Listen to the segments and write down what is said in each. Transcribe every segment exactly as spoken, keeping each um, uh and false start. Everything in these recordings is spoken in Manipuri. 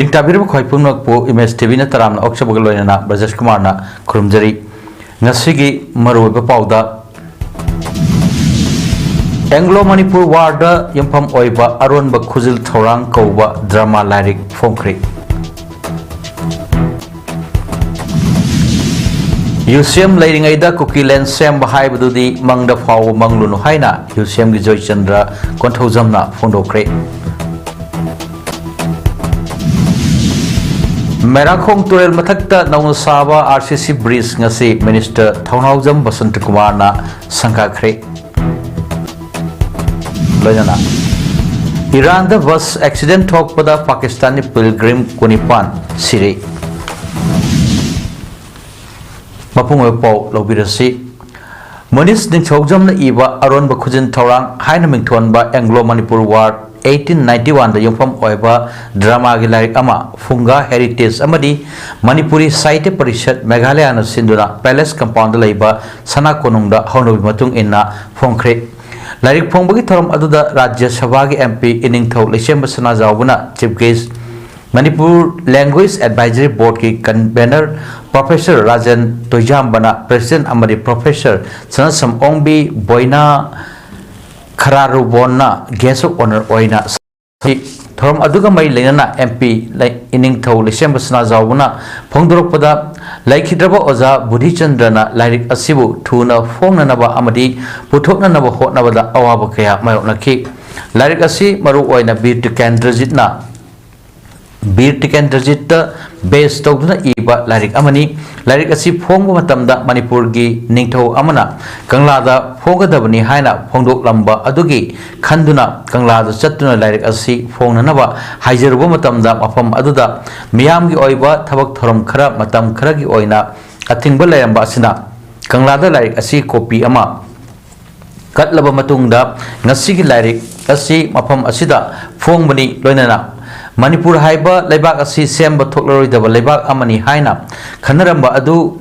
ꯂꯤꯡꯇꯥꯕꯤꯔꯕ ꯈ꯭ꯋꯥꯏ ꯄꯨꯝꯅꯃꯛꯄꯨ ꯏꯃꯦꯖ ꯇꯤꯚꯤꯅ ꯇꯔꯥꯝꯅ ꯑꯣꯛꯆꯕꯒ ꯂꯣꯏꯅꯅ ꯕ꯭ꯔꯖꯦꯁ ꯀꯨꯃꯥꯔꯅ ꯈꯨꯔꯨꯝꯖꯔꯤ꯫ ꯉꯁꯤꯒꯤ ꯃꯔꯨꯑꯣꯏꯕ ꯄꯥꯎꯗ, ꯑꯦꯡꯒ꯭ꯂꯣ ꯃꯅꯤꯄꯨꯔ ꯋꯥꯔꯗ ꯌꯨꯝꯐꯝ ꯑꯣꯏꯕ ꯑꯔꯣꯟꯕ ꯈꯨꯖꯤꯜ ꯊꯧꯔꯥꯡ ꯀꯧꯕ ꯗ꯭ꯔꯃꯥ ꯂꯥꯏꯔꯤꯛ ꯐꯣꯡꯈ꯭ꯔꯦ꯫ ꯌꯨꯁꯦꯝ ꯂꯩꯔꯤꯉꯩꯗ ꯀꯨꯀꯤꯂꯦꯟ ꯁꯦꯝꯕ ꯍꯥꯏꯕꯗꯨꯗꯤ ꯃꯪꯗ ꯐꯥꯎꯕ ꯃꯪꯂꯨꯅꯨ ꯍꯥꯏꯅ ꯌꯨꯁꯦꯝꯒꯤ ꯖꯣꯏꯆꯟꯗ꯭ꯔ ꯀꯣꯟꯊꯧꯖꯝꯅ ꯐꯣꯡꯗꯣꯛꯈ꯭ꯔꯦ꯫ ꯃꯦꯔꯥꯈꯣꯡ ꯇꯨꯔꯦꯜ ꯃꯊꯛꯇ ꯅꯧꯅ ꯁꯥꯕ ꯑꯥꯔ ꯁꯤ ꯁꯤ ꯕ꯭ꯔꯤꯖ ꯉꯁꯤ ꯃꯤꯅꯤꯁꯇꯔ ꯊꯧꯅꯥꯎꯖꯝ ꯕꯁꯟꯇꯀꯨꯃꯥꯔꯅ ꯁꯪꯒꯥꯈ꯭ꯔꯦ꯫ ꯂꯣꯏꯅꯅ ꯏꯔꯥꯟꯗ ꯕꯁ ꯑꯦꯛꯁꯤꯗꯦꯟ ꯊꯣꯛꯄꯗ ꯄꯥꯀꯤꯁꯇꯥꯟꯒꯤ ꯄꯤꯜꯒ꯭ꯔꯤꯝ ꯀꯨꯟꯅꯤꯄꯥꯟ ꯁꯤꯔꯦ꯫ ꯃꯄꯨꯡ ꯑꯣꯏꯕ ꯄꯥꯎ ꯂꯧꯕꯤꯔꯁꯤ꯫ ꯃꯣꯅꯤꯁ ꯅꯤꯡꯊꯧꯖꯝꯅ ꯏꯕ ꯑꯔꯣꯟꯕ ꯈꯨꯖꯤꯟ ꯊꯧꯔꯥꯡ ꯍꯥꯏꯅ ꯃꯤꯡꯊꯣꯟꯕ Anglo Manipur war eighteen ninety ꯋꯥꯟꯗ ꯌꯨꯝꯐꯝ ꯑꯣꯏꯕ ꯗ꯭ꯔꯃꯥꯒꯤ ꯂꯥꯏꯔꯤꯛ ꯑꯃ ꯐꯨꯡꯒꯥ ꯍꯦꯔꯤꯇꯦꯖ ꯑꯃꯗꯤ ꯃꯅꯤꯄꯨꯔꯤ ꯁꯥꯍꯤꯇ꯭ꯌ ꯄꯔꯤꯁꯠ ꯃꯦꯘꯥꯂꯌꯥꯅ ꯁꯤꯟꯗꯨꯅ ꯄꯦꯂꯦꯁ ꯀꯝꯄꯥꯎꯟꯗ ꯂꯩꯕ ꯁꯅꯥ ꯀꯣꯅꯨꯡꯗ ꯍꯧꯅꯕꯤ ꯃꯇꯨꯡ ꯏꯟꯅ ꯐꯣꯡꯈ꯭ꯔꯦ꯫ ꯂꯥꯏꯔꯤꯛ ꯐꯣꯡꯕꯒꯤ ꯊꯧꯔꯝ ꯑꯗꯨꯗ ꯔꯥꯖ꯭ꯌ ꯁꯚꯥꯒꯤ ꯑꯦꯝ ꯄꯤ ꯏꯅꯤꯡꯊꯧ ꯂꯩꯁꯦꯝꯕ ꯁꯅꯥꯖꯥꯎꯕꯅ chief guest, Manipur language advisory ꯕꯣꯔꯗꯀꯤ ꯀꯟꯚꯦꯅꯔ ꯄ꯭ꯔꯣꯐꯦꯁꯔ ꯔꯥꯖꯦꯟ ꯇꯣꯏꯖꯥꯝꯕꯅ ꯄ꯭ꯔꯦꯁꯤꯗꯦꯟꯠ ꯑꯃꯗꯤ ꯄ꯭ꯔꯣꯐꯦꯁꯔ ꯁꯅꯥꯁꯝ ꯑꯣꯡꯕꯤ ꯕꯣꯏꯅꯥ ꯈꯔꯥꯔꯨꯕꯣꯟꯅ ꯒꯦꯁ꯭ꯠ ꯑꯣꯐ ꯑꯣꯅꯔ ꯑꯣꯏꯅ ꯊꯧꯔꯝ ꯑꯗꯨꯒ ꯃꯔꯤ ꯂꯩꯅꯅ ꯑꯦꯝ ꯄꯤ ꯏꯅꯤꯡꯊꯧ ꯂꯩꯁꯦꯝꯕ ꯁꯅꯥꯖꯥꯎꯕꯅ ꯐꯣꯡꯗꯣꯔꯛꯄꯗ, ꯂꯩꯈꯤꯗ꯭ꯔꯕ ꯑꯣꯖꯥ ꯕꯨꯙꯤꯆꯟꯗ꯭ꯔꯅ ꯂꯥꯏꯔꯤꯛ ꯑꯁꯤꯕꯨ ꯊꯨꯅ ꯐꯣꯡꯅꯅꯕ ꯑꯃꯗꯤ ꯄꯨꯊꯣꯛꯅꯅꯕ ꯍꯣꯠꯅꯕꯗ ꯑꯋꯥꯕ ꯀꯌꯥ ꯃꯥꯌꯣꯛꯅꯈꯤ꯫ ꯂꯥꯏꯔꯤꯛ ꯑꯁꯤ ꯃꯔꯨꯑꯣꯏꯅ ꯕꯤꯔ ꯇꯤꯀꯦꯟꯗ꯭ꯔꯖꯤꯠꯅ, ꯕꯤꯔ ꯇꯤꯀꯦꯟꯗ꯭ꯔꯖꯤꯠꯇ ꯕꯦꯖ ꯇꯧꯗꯨꯅ ꯏꯕ ꯂꯥꯏꯔꯤꯛ ꯑꯃꯅꯤ꯫ ꯂꯥꯏꯔꯤꯛ ꯑꯁꯤ ꯐꯣꯡꯕ ꯃꯇꯝꯗ ꯃꯅꯤꯄꯨꯔꯒꯤ ꯅꯤꯡꯊꯧ ꯑꯃꯅ ꯀꯪꯂꯥꯗ ꯐꯣꯡꯒꯗꯕꯅꯤ ꯍꯥꯏꯅ ꯐꯣꯡꯗꯣꯛꯂꯝꯕ ꯑꯗꯨꯒꯤ ꯈꯟꯗꯨꯅ ꯀꯪꯂꯥꯗ ꯆꯠꯇꯨꯅ ꯂꯥꯏꯔꯤꯛ ꯑꯁꯤ ꯐꯣꯡꯅꯅꯕ ꯍꯥꯏꯖꯔꯨꯕ ꯃꯇꯝꯗ ꯃꯐꯝ ꯑꯗꯨꯗ ꯃꯤꯌꯥꯝꯒꯤ ꯑꯣꯏꯕ ꯊꯕꯛ ꯊꯧꯔꯝ ꯈꯔ ꯃꯇꯝ ꯈꯔꯒꯤ ꯑꯣꯏꯅ ꯑꯊꯤꯡꯕ ꯂꯩꯔꯝꯕ ꯑꯁꯤꯅ ꯀꯪꯂꯥꯗ ꯂꯥꯏꯔꯤꯛ ꯑꯁꯤ ꯀꯣꯄꯤ ꯑꯃ ꯀꯠꯂꯕ ꯃꯇꯨꯡꯗ ꯉꯁꯤꯒꯤ ꯂꯥꯏꯔꯤꯛ ꯑꯁꯤ ꯃꯐꯝ ꯑꯁꯤꯗ ꯐꯣꯡꯕꯅꯤ꯫ ꯂꯣꯏꯅꯅ ꯃꯅꯤꯄꯨꯔ ꯍꯥꯏꯕ ꯂꯩꯕꯥꯛ ꯑꯁꯤ ꯁꯦꯝꯕ ꯊꯣꯛꯂꯔꯣꯏꯗꯕ ꯂꯩꯕꯥꯛ ꯑꯃꯅꯤ ꯍꯥꯏꯅ ꯈꯟꯅꯔꯝꯕ ꯑꯗꯨ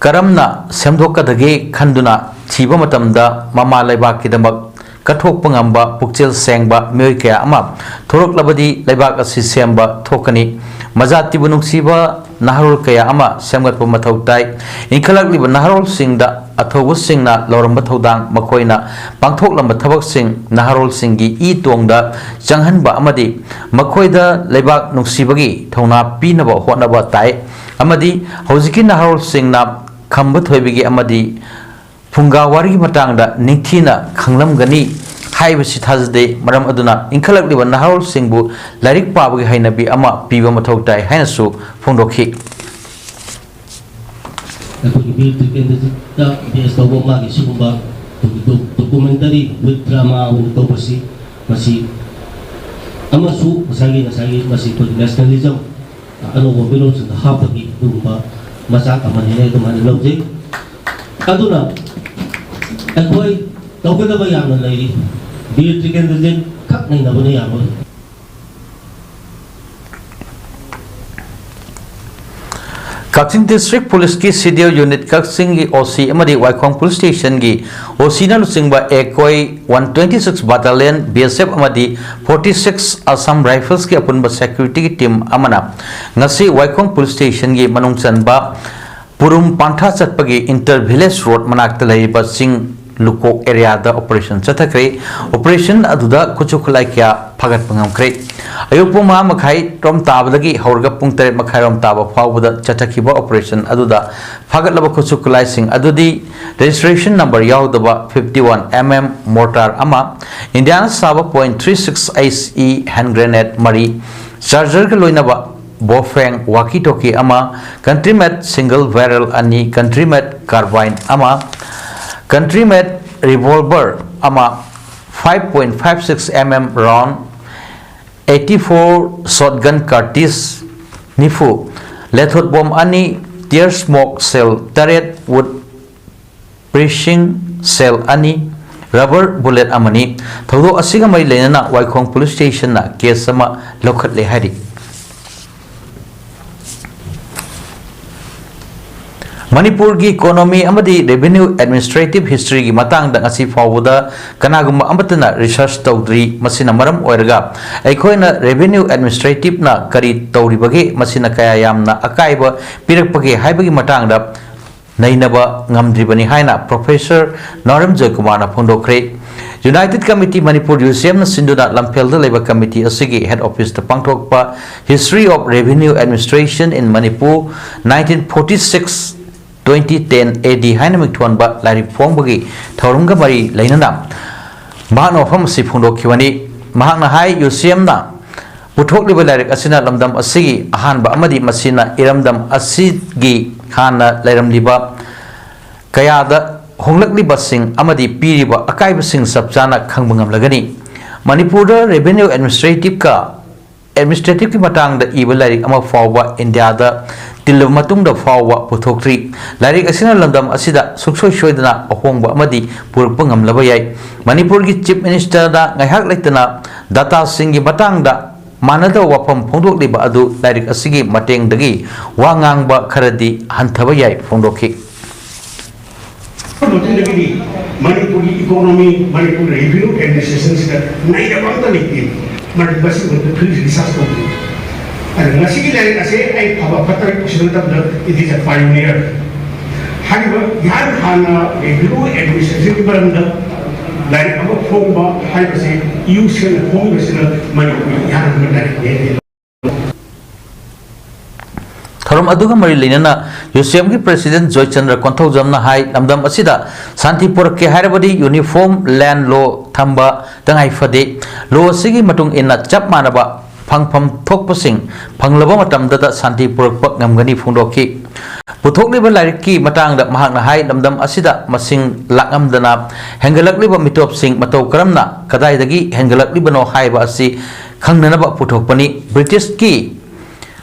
ꯀꯔꯝꯅ ꯁꯦꯝꯗꯣꯛꯀꯗꯒꯦ ꯈꯟꯗꯨꯅ ꯊꯤꯕ ꯃꯇꯝꯗ ꯃꯃꯥ ꯂꯩꯕꯥꯛꯀꯤꯗꯃꯛ ꯀꯠꯊꯣꯛꯄ ꯉꯝꯕ ꯄꯨꯛꯆꯦꯜ ꯁꯦꯡꯕ ꯃꯤꯑꯣꯏ ꯀꯌꯥ ꯑꯃ ꯊꯣꯔꯛꯂꯕꯗꯤ ꯂꯩꯕꯥꯛ ꯑꯁꯤ ꯁꯦꯝꯕ ꯊꯣꯛꯀꯅꯤ꯫ ꯃꯖꯥꯇꯤꯕꯨ ꯅꯨꯡꯁꯤꯕ ꯅꯍꯥꯔꯣꯜ ꯀꯌꯥ ꯑꯃ ꯁꯦꯝꯒꯠꯄ ꯃꯊꯧ ꯇꯥꯏ꯫ ꯏꯟꯈꯠꯂꯛꯂꯤꯕ ꯅꯍꯥꯔꯣꯜꯁꯤꯡꯗ ꯑꯊꯧꯕꯁꯤꯡꯅ ꯂꯧꯔꯝꯕ ꯊꯧꯗꯥꯡ, ꯃꯈꯣꯏꯅ ꯄꯥꯡꯊꯣꯛꯂꯝꯕ ꯊꯕꯛꯁꯤꯡ ꯅꯍꯥꯔꯣꯜꯁꯤꯡꯒꯤ ꯏ ꯇꯣꯡꯗ ꯆꯪꯍꯟꯕ ꯑꯃꯗꯤ ꯃꯈꯣꯏꯗ ꯂꯩꯕꯥꯛ ꯅꯨꯡꯁꯤꯕꯒꯤ ꯊꯧꯅꯥ ꯄꯤꯅꯕ ꯍꯣꯠꯅꯕ ꯇꯥꯏ꯫ ꯑꯃꯗꯤ ꯍꯧꯖꯤꯛꯀꯤ ꯅꯍꯥꯔꯣꯜꯁꯤꯡꯅ ꯈꯝꯕ ꯊꯣꯏꯕꯤꯒꯤ ꯑꯃꯗꯤ ꯐꯨꯡꯒꯥ ꯋꯥꯔꯤꯒꯤ ꯃꯇꯥꯡꯗ ꯅꯤꯡꯊꯤꯅ ꯈꯪꯂꯝꯒꯅꯤ ꯍꯥꯏꯕꯁꯤ ꯊꯥꯖꯗꯦ꯫ ꯃꯔꯝ ꯑꯗꯨꯅ ꯏꯟꯈꯠꯂꯛꯂꯤꯕ ꯅꯍꯥꯔꯣꯜꯁꯤꯡꯕꯨ ꯂꯥꯏꯔꯤꯛ ꯄꯥꯕꯒꯤ ꯍꯩꯅꯕꯤ ꯑꯃ ꯄꯤꯕ ꯃꯊꯧ ꯇꯥꯏ ꯍꯥꯏꯅꯁꯨ ꯐꯣꯡꯗꯣꯛꯈꯤ꯫ ꯑꯩꯈꯣꯏꯒꯤ ꯕꯤꯔ ꯇ꯭ꯔꯤꯀꯦꯟꯗ꯭ꯔꯖꯤꯠꯇ ꯕꯦꯁ ꯇꯧꯕ ꯃꯥꯒꯤ ꯁꯤꯒꯨꯝꯕ ꯑꯩꯈꯣꯏꯒꯤ ꯗꯣ-, ꯗꯣꯀꯨꯃꯦꯟꯇꯔꯤ ꯋꯤꯠ ꯗ꯭ꯔꯃꯥ ꯑꯣꯏꯅ ꯇꯧꯕꯁꯤ, ꯃꯁꯤ ꯑꯃꯁꯨ ꯉꯁꯥꯏꯒꯤ, ꯉꯁꯥꯏꯒꯤ ꯃꯁꯤ ꯑꯩꯈꯣꯏꯒꯤ ꯅꯦꯁꯅꯦꯂꯤꯖꯝ ꯑꯅꯧꯕ ꯃꯤꯔꯣꯜꯁꯤꯡꯗ ꯍꯥꯞꯄꯒꯤ ꯑꯗꯨꯒꯨꯝꯕ ꯃꯆꯥꯛ ꯑꯃꯅꯤ ꯍꯥꯏꯅ ꯑꯗꯨꯃꯥꯏꯅ ꯂꯧꯖꯩ꯫ ꯑꯗꯨꯅ ꯑꯩꯈꯣꯏ ꯇꯧꯒꯗꯕ ꯌꯥꯝꯅ ꯂꯩꯔꯤ꯫ ꯕꯤꯔ ꯇ꯭ꯔꯤꯀꯦꯟꯗ꯭ꯔꯖꯤꯠ ꯈꯛ ꯅꯩꯅꯕꯅ ꯌꯥꯔꯣꯏ꯫ ꯀꯛꯆꯤꯡ ꯗꯤꯁꯇ꯭ꯔꯤꯛ ꯄꯨꯂꯤꯁꯀꯤ ꯁꯤꯗꯤꯑꯣ ꯌꯨꯅꯤꯠ ꯀꯛꯆꯤꯡꯒꯤ ꯑꯣ ꯁꯤ ꯑꯃꯗꯤ ꯋꯥꯏꯈꯣꯡ ꯄꯨꯂꯤꯁ ꯁ꯭ꯇꯦꯁꯟꯒꯤ ꯑꯣ ꯁꯤꯅ ꯂꯨꯆꯤꯡꯕ ꯑꯩꯈꯣꯏ ꯋꯥꯟ ꯇ꯭ꯋꯦꯟꯇꯤ ꯁꯤꯛꯁ ꯕꯥꯇꯥꯂꯤꯌꯟ, ꯕꯤ ꯑꯦꯁ ꯑꯦꯐ ꯑꯃꯗꯤ ꯐꯣꯔꯇꯤ ꯁꯤꯛꯁ ꯑꯁꯥꯝ ꯔꯥꯏꯐꯜꯁꯀꯤ ꯑꯄꯨꯟꯕ ꯁꯦꯀ꯭ꯌꯨꯔꯤꯇꯤꯒꯤ ꯇꯤꯝ ꯑꯃꯅ ꯉꯁꯤ ꯋꯥꯏꯈꯣꯡ ꯄꯨꯂꯤꯁ ꯁ꯭ꯇꯦꯁꯟꯒꯤ ꯃꯅꯨꯡ ꯆꯟꯕ ꯄꯨꯔꯨꯝ ꯄꯥꯟꯊꯥ ꯆꯠꯄꯒꯤ ꯏꯟꯇꯔ ꯚꯤꯂꯦꯖ ꯔꯣꯗ ꯃꯅꯥꯛꯇ ꯂꯩꯔꯤꯕ ꯆꯤꯡ ꯂꯨꯀꯣꯛ ꯑꯦꯔꯤꯌꯥꯗ ꯑꯣꯄꯔꯦꯁꯟ ꯆꯠꯊꯈ꯭ꯔꯦ꯫ ꯑꯣꯄꯔꯦꯁꯟ ꯑꯗꯨꯗ ꯈꯨꯠꯁꯨ ꯈꯨꯠꯂꯥꯏ ꯀꯌꯥ ꯐꯥꯒꯠꯄ ꯉꯝꯈ꯭ꯔꯦ꯫ ꯑꯌꯨꯛ ꯄꯨꯡ ꯃꯉꯥ ꯃꯈꯥꯏ ꯔꯣꯝ ꯇꯥꯕꯗꯒꯤ ꯍꯧꯔꯒ ꯄꯨꯡ ꯇꯔꯦꯠ ꯃꯈꯥꯏ ꯔꯣꯝ ꯇꯥꯕ ꯐꯥꯎꯕꯗ ꯆꯠꯊꯈꯤꯕ ꯑꯣꯄꯔꯦꯁꯟ ꯑꯗꯨꯗ ꯐꯥꯒꯠꯂꯕ ꯈꯨꯠꯁꯨ ꯈꯨꯠꯂꯥꯏꯁꯤꯡ ꯑꯗꯨꯗꯤ ꯔꯦꯖꯤꯁꯇ꯭ꯔꯦꯁꯟ ꯅꯝꯕꯔ ꯌꯥꯎꯗꯕ ꯐꯤꯐꯇꯤ ꯋꯥꯟ ꯑꯦꯝ ꯑꯦꯝ ꯃꯣꯔꯇꯥꯔ ꯑꯃ, ꯏꯟꯗꯤꯌꯥꯅ ꯁꯥꯕ point three six H E hand grenade ꯃꯔꯤ, ꯆꯥꯔꯖꯔꯒ ꯂꯣꯏꯅꯕ ꯕꯣꯐꯦꯡ ꯋꯥꯀꯤ ꯇꯣꯀꯤ ꯑꯃ, ꯀꯟꯇ꯭ꯔꯤ ꯃꯦꯗ ꯁꯤꯡꯒꯜ ꯕꯦꯔꯦꯜ ꯑꯅꯤ, ꯀꯟꯇ꯭ꯔꯤ ꯃꯦꯗ ꯀꯥꯔꯕꯥꯏꯟ ꯑꯃ, ꯀꯟꯇ꯭ꯔꯤ ꯃꯦꯗ ꯔꯤꯚꯣꯜꯚꯔ ꯑꯃ, five point five six M M round, eighty four shotgun cartridges ꯅꯤꯐꯨ, ꯂꯦꯊꯣꯠ ꯕꯣꯝ ꯑꯅꯤ, ꯇꯤꯌꯔ ꯁ꯭ꯃꯣꯛ ꯁꯦꯜ ꯇꯔꯦꯠ, ꯋꯨꯗ ꯄ꯭ꯔꯤꯁꯤꯡ ꯁꯦꯜ ꯑꯅꯤ, ꯔꯕꯔ ꯕꯨꯂꯦꯠ ꯑꯃꯅꯤ꯫ ꯊꯧꯗꯣꯛ ꯑꯁꯤꯒ ꯃꯔꯤ ꯂꯩꯅꯅ ꯋꯥꯏꯈꯣꯡ ꯄꯨꯂꯤꯁ ꯁ꯭ꯇꯦꯁꯟꯅ ꯀꯦꯁ ꯑꯃ ꯂꯧꯈꯠꯂꯦ ꯍꯥꯏꯔꯤ꯫ ꯃꯅꯤꯄꯨꯔꯒꯤ economy ꯑꯃꯗꯤ revenue administrative historyꯒꯤ ꯃꯇꯥꯡꯗ ꯉꯁꯤ ꯐꯥꯎꯕꯗ ꯀꯅꯥꯒꯨꯝꯕ ꯑꯃꯠꯇꯅ research ꯇꯧꯗ꯭ꯔꯤ꯫ ꯃꯁꯤꯅ ꯃꯔꯝ ꯑꯣꯏꯔꯒ ꯑꯩꯈꯣꯏꯅ revenue administrativeꯅ ꯀꯔꯤ ꯇꯧꯔꯤꯕꯒꯦ, ꯃꯁꯤꯅ ꯀꯌꯥ ꯌꯥꯝꯅ ꯑꯀꯥꯏꯕ ꯄꯤꯔꯛꯄꯒꯦ ꯍꯥꯏꯕꯒꯤ ꯃꯇꯥꯡꯗ ꯅꯩꯅꯕ ꯉꯝꯗ꯭ꯔꯤꯕꯅꯤ ꯍꯥꯏꯅ Professor ꯅꯥꯎꯔꯦꯝ ꯖꯣꯏꯀꯨꯃꯥꯔꯅ ꯐꯣꯡꯗꯣꯛꯈ꯭ꯔꯦ꯫ United Committee Manipur, UCMꯅ ꯁꯤꯟꯗꯨꯅ ꯂꯝꯐꯦꯜꯗ ꯂꯩꯕ committee ꯑꯁꯤꯒꯤ head officeꯇ ꯄꯥꯡꯊꯣꯛꯄ History of Revenue Administration in Manipur, nineteen forty-six twenty ten AD ꯍꯥꯏꯅ ꯃꯤꯡꯊꯣꯟꯕ ꯂꯥꯏꯔꯤꯛ ꯐꯣꯡꯕꯒꯤ ꯊꯧꯔꯝꯒ ꯃꯔꯤ ꯂꯩꯅꯅ ꯃꯍꯥꯛꯅ ꯋꯥꯐꯝ ꯑꯁꯤ ꯐꯣꯡꯗꯣꯛꯈꯤꯕꯅꯤ꯫ ꯃꯍꯥꯛꯅ ꯍꯥꯏ, UCMꯅ ꯄꯨꯊꯣꯛꯂꯤꯕ ꯂꯥꯏꯔꯤꯛ ꯑꯁꯤꯅ ꯂꯝꯗꯝ ꯑꯁꯤꯒꯤ ꯑꯍꯥꯟꯕ ꯑꯃꯗꯤ ꯃꯁꯤꯅ ꯏꯔꯝꯗꯝ ꯑꯁꯤꯒꯤ ꯍꯥꯟꯅ ꯂꯩꯔꯝꯂꯤꯕ ꯀꯌꯥꯗ ꯍꯣꯡꯂꯛꯂꯤꯕꯁꯤꯡ ꯑꯃꯗꯤ ꯄꯤꯔꯤꯕ ꯑꯀꯥꯏꯕꯁꯤꯡ ꯆꯞ ꯆꯥꯅ ꯈꯪꯕ ꯉꯝꯂꯒꯅꯤ꯫ ꯃꯅꯤꯄꯨꯔꯗ revenue administrativeꯀ administrativeꯀꯤ ꯃꯇꯥꯡꯗ ꯏꯕ ꯂꯥꯏꯔꯤꯛ ꯑꯃ ꯐꯥꯎꯕ ꯏꯟꯗꯤꯌꯥꯗ ꯇꯤꯜꯂꯕ ꯃꯇꯨꯡꯗ ꯐꯥꯎꯕ ꯄꯨꯊꯣꯛꯇ꯭ꯔꯤ꯫ ꯂꯥꯏꯔꯤꯛ ꯑꯁꯤꯅ ꯂꯝꯗꯝ ꯑꯁꯤꯗ ꯁꯨꯡꯁꯣꯏ ꯁꯣꯏꯗꯅ ꯑꯍꯣꯡꯕ ꯑꯃꯗꯤ ꯄꯨꯔꯛꯄ ꯉꯝꯂꯕ ꯌꯥꯏ꯫ ꯃꯅꯤꯄꯨꯔꯒꯤ Chief Ministerꯅ ꯉꯥꯏꯍꯥꯛ ꯂꯩꯇꯅ dataꯁꯤꯡꯒꯤ ꯃꯇꯥꯡꯗ ꯃꯥꯟꯅꯗꯕ ꯋꯥꯐꯝ ꯐꯣꯡꯗꯣꯛꯂꯤꯕ ꯑꯗꯨ ꯂꯥꯏꯔꯤꯛ ꯑꯁꯤꯒꯤ ꯃꯇꯦꯡꯗꯒꯤ ꯋꯥ ꯉꯥꯡꯕ ꯈꯔꯗꯤ ꯍꯟꯊꯕ ꯌꯥꯏ ꯐꯣꯡꯗꯣꯛꯈꯤ꯫ ꯃꯇꯨꯡꯗꯒꯤꯗꯤ ꯃꯅꯤꯄꯨꯔꯒꯤ economy, ꯃꯅꯤꯄꯨꯔ revenue administrationꯁꯤꯗ ꯅꯩꯅꯕ ꯑꯝꯇ ꯂꯩꯇꯦ꯫ ꯃꯔꯝꯗꯤ ꯃꯁꯤꯒꯤ ꯃꯔꯝꯗ ꯐꯤꯜ ꯔꯤꯁꯔꯁ ꯇꯧꯗꯦ꯫ ꯑꯗ ꯉꯁꯤꯒꯤ ꯂꯥꯏꯔꯤꯛ ꯑꯁꯦ ꯑꯩ ꯐꯕ ꯐꯠꯇꯕ ꯄꯨꯁꯤꯟꯕ ꯃꯇꯝꯗ it is a pioneer꯫ ꯍꯥꯏꯔꯤꯕ ꯏꯍꯥꯟ ꯍꯥꯟꯅ revenue administrationꯒꯤ ꯃꯔꯝꯗ ꯂꯥꯏꯔꯤꯛ ꯑꯃ ꯐꯣꯡꯕ ꯍꯥꯏꯕꯁꯤ UCMꯅ ꯐꯣꯡꯂꯤꯕꯁꯤꯅ ꯃꯅꯤꯄꯨꯔꯒꯤ ꯏꯍꯥꯟ ꯍꯥꯟꯕ ꯂꯥꯏꯔꯤꯛꯅꯤ꯫ ꯊꯧꯔꯝ ꯑꯗꯨꯒ ꯃꯔꯤ ꯂꯩꯅꯅ UCMꯒꯤ President ꯖꯣꯏꯆꯟꯗ꯭ꯔ ꯀꯣꯟꯊꯧꯖꯝꯅ ꯍꯥꯏ, ꯂꯝꯗꯝ ꯑꯁꯤꯗ ꯁꯥꯟꯇꯤ ꯄꯨꯔꯛꯀꯦ ꯍꯥꯏꯔꯕꯗꯤ uniform land law ꯊꯝꯕ ꯇꯉꯥꯏ ꯐꯗꯦ꯫ Law ꯑꯁꯤꯒꯤ ꯃꯇꯨꯡ ꯏꯟꯅ ꯆꯞ ꯃꯥꯟꯅꯕ ꯐꯪꯐꯝ ꯊꯣꯛꯄꯁꯤꯡ ꯐꯪꯂꯕ ꯃꯇꯝꯗꯗ ꯁꯥꯟꯇꯤ ꯄꯨꯔꯛꯄ ꯉꯝꯒꯅꯤ ꯐꯣꯡꯗꯣꯛꯈꯤ꯫ ꯄꯨꯊꯣꯛꯂꯤꯕ ꯂꯥꯏꯔꯤꯛꯀꯤ ꯃꯇꯥꯡꯗ ꯃꯍꯥꯛꯅ ꯍꯥꯏ, ꯂꯝꯗꯝ ꯑꯁꯤꯗ ꯃꯁꯤꯡ ꯂꯥꯛꯂꯝꯗꯅ ꯍꯦꯟꯒꯠꯂꯛꯂꯤꯕ ꯃꯤꯇꯣꯞꯁꯤꯡ ꯃꯇꯧ ꯀꯔꯝꯅ ꯀꯗꯥꯏꯗꯒꯤ ꯍꯦꯟꯒꯠꯂꯛꯂꯤꯕꯅꯣ ꯍꯥꯏꯕ ꯑꯁꯤ ꯈꯪꯅꯅꯕ ꯄꯨꯊꯣꯛꯄꯅꯤ꯫ Britishꯀꯤ